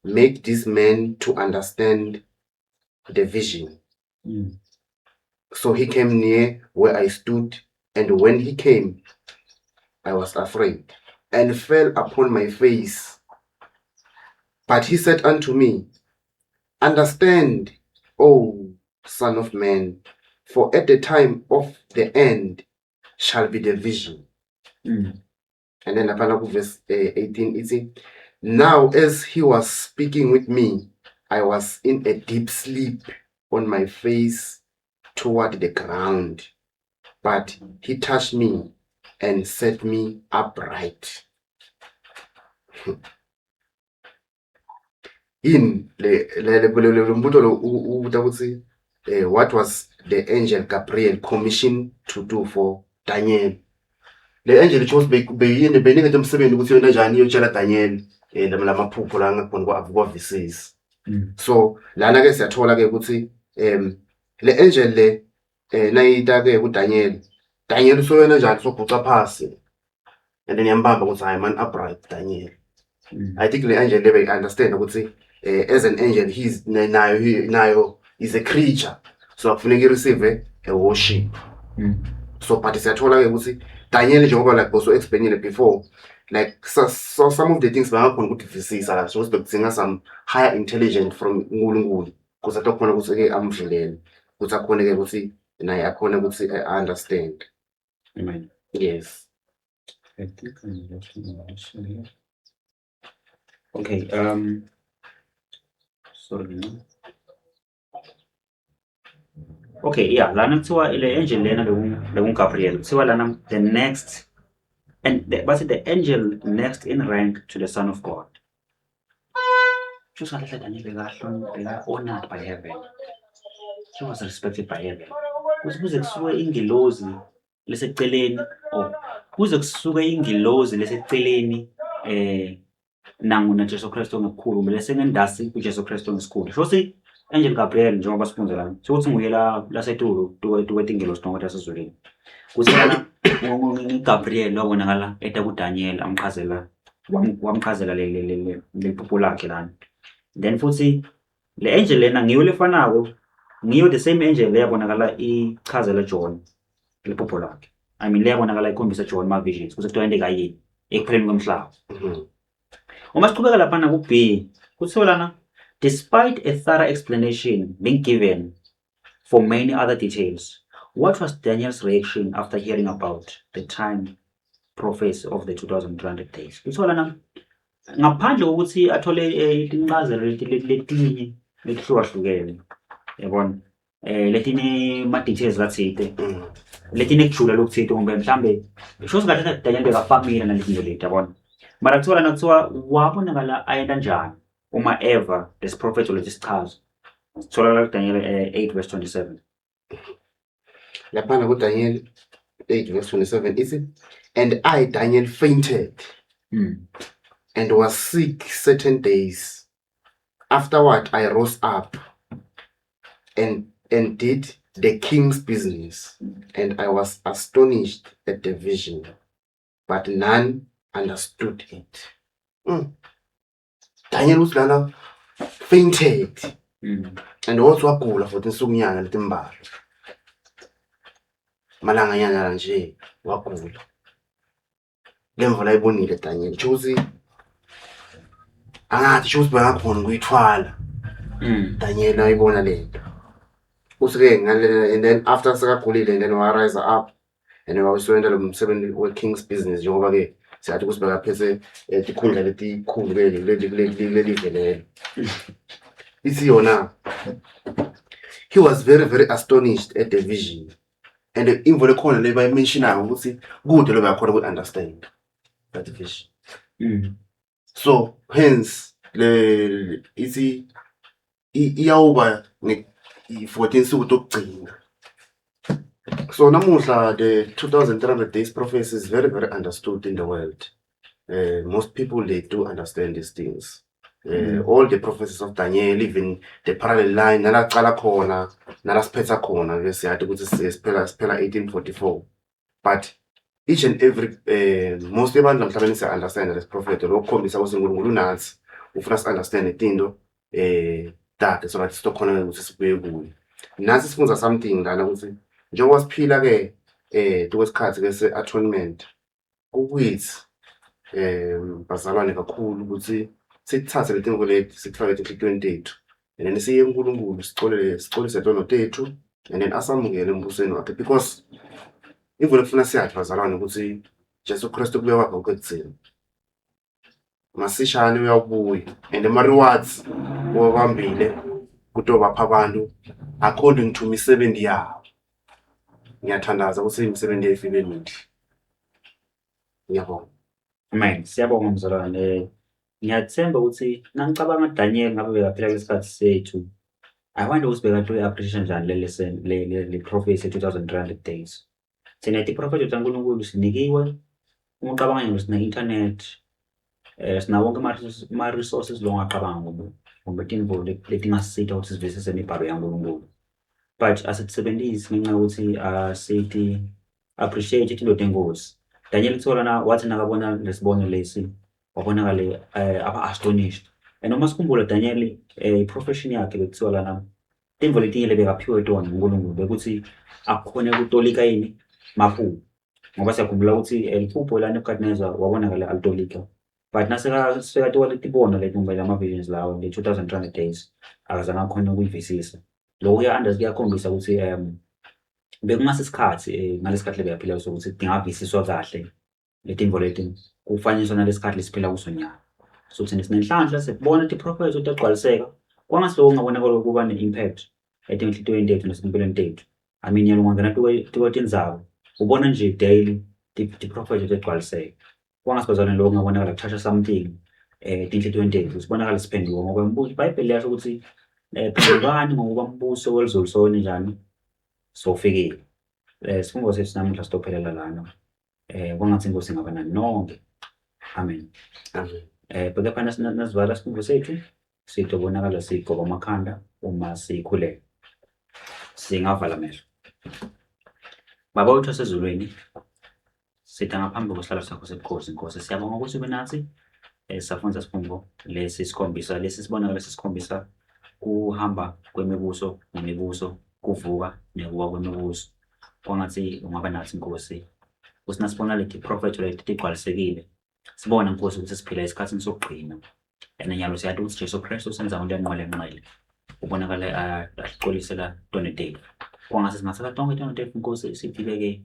Speaker 2: make this man to understand the vision. So he came near where I stood, and when he came, I was afraid and fell upon my face. But he said unto me, Understand, O son of man, for at the time of the end shall be the vision. And then laphana ku verse 18 ithi, Now as he was speaking with me, I was in a deep sleep on my face toward the ground. But he touched me and set me upright. Yini le le le le mbuto lo ubuta ukuthi what was the angel Gabriel commissioned to do for Daniel? Le angel isho ukuthi beyini beyiniketwe umsebenzi ukuthi yona njani iyotshela Daniel lamaphupho la ngakhona kwavisisi. So lana ke siyathola ke ukuthi le angel le nayita ke kuDaniel, Daniel usoyena njani soguca phasi and then yambamba ukuthi hayi man upright Daniel. I think le angel le beyi understand ukuthi as an angel he's nayo is a creature, so akufuneka i receive a worship. So but siyathola ke ukuthi Daniel njengoba like boso explainile before, like so some of the things bangakhona ukuthi visisa la, so bekudzinga some higher intelligence from uNkulunkulu ukuze atokhona ukuthi ke amvulele ukuthi akhone ke ukuthi naye akhone ukuthi understand.
Speaker 1: Amen.
Speaker 2: Yes.
Speaker 1: I think I'm looking at this here. Okay, sorry. No? Okay, yeah, lana kuthiwa le angel lena bekungu Gabriel. Kuthiwa lana the next and the, bathi the angel next in rank to the Son of God. Just kahle Daniel beka honored by heaven. He was respected by heaven. Kuze kuze kusuke ingilozi leseceleni or kuze kusuke ingilozi leseceleni nangu na Jesu Kristu ngekukhulu kumbe lesengendasi kuJesu Kristu ngesikhulu. Sho Angel Gabriel njengoba sifunza la, sho nguye la lasetulu tuke tingilozi tonke tasezulwini. Kuthi lana Gabriel wabonakala eta kuDaniel amchazela wamchazela le phupho lakhe lana. Then futhi le angel lena ngiyo lefanako, ngiyo the same angel leyabonakala ichazela John lephupho lakhe. I mean leyabonakala ikhombisa John ma visions kuze kuthiwa into yini ekupheleni komhlaba. Uma siqhubeka laphana ku B, kuthiwa lana despite a thorough explanation being given for many other details, what was Daniel's reaction after hearing about the time prophecy of the 2300 days? Kuthiwa lana ngaphandle kokuthi athole incazelo letinye letihlukahlukene, yabona, letine ma details lathite, letine kujula lokuthite kumbe mhlambe sho singathi Daniel bekafamile naletinto leti, yabona. Mara kuthiwa lana kuthiwa wabonakala ayenta njani uma eva lesiprofetho lesi sichazo. Sithola la kuDaniel 8 verse 27.
Speaker 2: Laphana kuDaniel 8 verse 27 ithi, "And I, Daniel, fainted and was sick certain days. Afterward I rose up and did the king's business, and I was astonished at the vision, but none understood it." Daniel uthi lana fainted and also wagula for tinsukunyana letimbalwa. Malanganyana nje wagula. Lemvo layibonile Daniel sho ukuthi angathi sho ukuthi bengakhona ukuyithwala. Daniel ayibona lento. Uthi-ke ngale, and then after sekagulile, and then wa-rise up and then wabesebenza lo msebenzi we-king's business, njengoba-ke siyathi ukuthi bekaphethe tikhundla letikhulu ke kuleli live lelo. Ithi yona, he was very very astonished at the vision, and imvo lekhona le bayimentionayo ukuthi kude lo bayakhona uku-understand that vision. So hence le ithi iyawuba for tinsuku tokugcina. So namuhla the 2300 days prophecy is very very understood in the world. Most people, they do understand these things. All the prophecies of Daniel, even the parallel line nalacala khona nalasiphetha khona ke, siyathi ukuthi siphela 1844, but each and every most abantu emhlabeni siya understand lesi prophet, lokukhombisa ukuthi uNkulunkulu unathi, ufuna si understand tinto takhe so that sitokhona ukuthi sibuye kuye. Nathi sifundza something lana ukuthi njengoba siphila ke tukwesikhathi ke se-atonement, kukwethu bazalwane kakhulu ukuthi sithathe le tinto leti, sikufake etinhlitiyweni tethu, and then siye kuNkulunkulu, sicolele, sicolise tono tethu, and then asamukele embusweni wakhe, because imvula kufuna siyathi bazalwane ukuthi Jesu Kristu kubuya kwakhe kwekugcina masishane, uyawubuya, and ama-rewards uwabambile kutobapha abantu according to imisebenzi yabo. Ngiyathandaza ukuthi imisebenzi yethu ibe mihle. Ngiyabonga.
Speaker 1: Amen. Siyabonga mzalwane. Ngiyathemba ukuthi nangicabanga Daniel ngabe bekaphila kwesikhathi sethu. I wonder ukuthi bekade uyi-appreciate njani le lesson, le prophecy 2300 days. Thina tiprofetho taNkulunkulu sinikiwe. Uma ucabanga nje, sine-internet, sinawo wonke ama-resources lo ongacabanga ngoba kumbe tintfo letingasisita ukuthi sivisise imibhalo yaNkulunkulu. But asitisebenzisi ngenxa yokuthi asithi appreciate izinto tenkosi. Daniel kuthiwa lana wathi nakabona lesibono lesi, wabonakale aba astonished. And uma sikhumbula Daniel, i-profession yakhe bekuthiwa lana tintfo letinye lebekaphiwe tona nguNkulunkulu bekuthi akhone kutolika yini maphupho. Ngoba siyakhumbula ukuthi liphupho la Nebuchadnezzar wabonakala alitolika. But naseka letibona leti kumbe lama visions lawo le 2300 days, akazange akhone ukuyivisisa. Lokho kuyakhombisa ukuthi bekungasisikhathi ngalesikhathi lebekaphila kuso ukuthi tingavisiswa kahle letintfo leti, kufaniswa nalesikhathi lesiphila kuso nyalo. So thina sinenhlanhla sekubona tiprofetho tagcwaliseka. Kwangathi lokho kungabonakala kuba ne-impact etinhlitiyweni tethu nasempilweni tethu. I mean, yena ungangena tukwetindzaba ubona nje daily tiprofetho tegcwaliseka. Kwangathi bazalwane lokho kungabonakala kuthatha something etinhlitiyweni tethu, sibonakale siphenduka, ngoba iBhayibheli liyasho ukuthi phendukani ngokuba umbuso welizulu sowene njani, sowufikile. Sifungo sethu namuhla sitophelela lana. Kwangathi inkosi ingaba nani nonke. Amen.
Speaker 2: Amen.
Speaker 1: Kepha nasivala isifungo sethu, sitobonakala sigoba amakhanda uma sikhuleka. Singavala amehlo. Baba wethu wasezulwini, sitha ngaphambi kwesihlalo sakho sebukhosi, Nkosi, siyabonga ukuthi ube nathi safundza sifungo lesi sikhombisa, lesi sibonakalo sesikhombisa kuhamba kwemibuso nemibuso, kuvuka nekuwa kwemibuso. Kwangathi ungaba nathi Nkosi, ukuthi nasibona leti prophet leti tigcwalisekile, sibone Nkosi ukuthi siphila esikhathini sokugcina. And nyalo siyazi ukuthi Jesu Kristu usenza into enqwele nqwele, ubonakala asixolisela tono tethu. Kwangathi singathatha tonke tono tethu Nkosi, sithibeke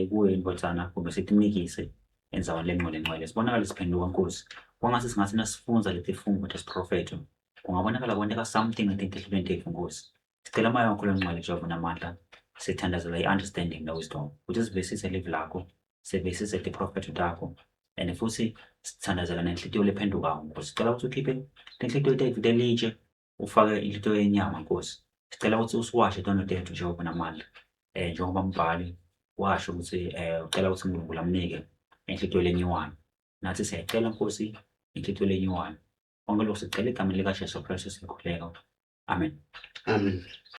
Speaker 1: kuyo indvodzana kumbe sitinikise endzaweni lengcwele ngcwele, sibonakale siphenduka Nkosi. Kwangathi singathi nasifunza leti fungo tesiprofetho, kungabonakala kwenteka something etinhlitiyweni tethu Nkosi. Sicela moya wakho longcwele, Jehova namandla, sithandazela i-understanding ne-wisdom ukuthi sivisise livi lakho, sivisise tiprofetho takho, and futhi sithandazela nenhlitiyo lephendukako Nkosi. Sicela ukuthi ukhiphe tinhlitiyo tethu telitshe. Ufake inhlitiyo yenyama Nkosi. Sicela ukuthi usiwashe tono tethu Jehova namandla. Njengoba umbhali washo ukuthi ucela ukuthi uNkulunkulu amnike inhlitiyo lenyiwane. Nathi siyayicela Nkosi inhlitiyo lenyiwane. Konke lokhu sicela egameni likaJesu Kristu siyakhuleka. Amen.
Speaker 2: Amen.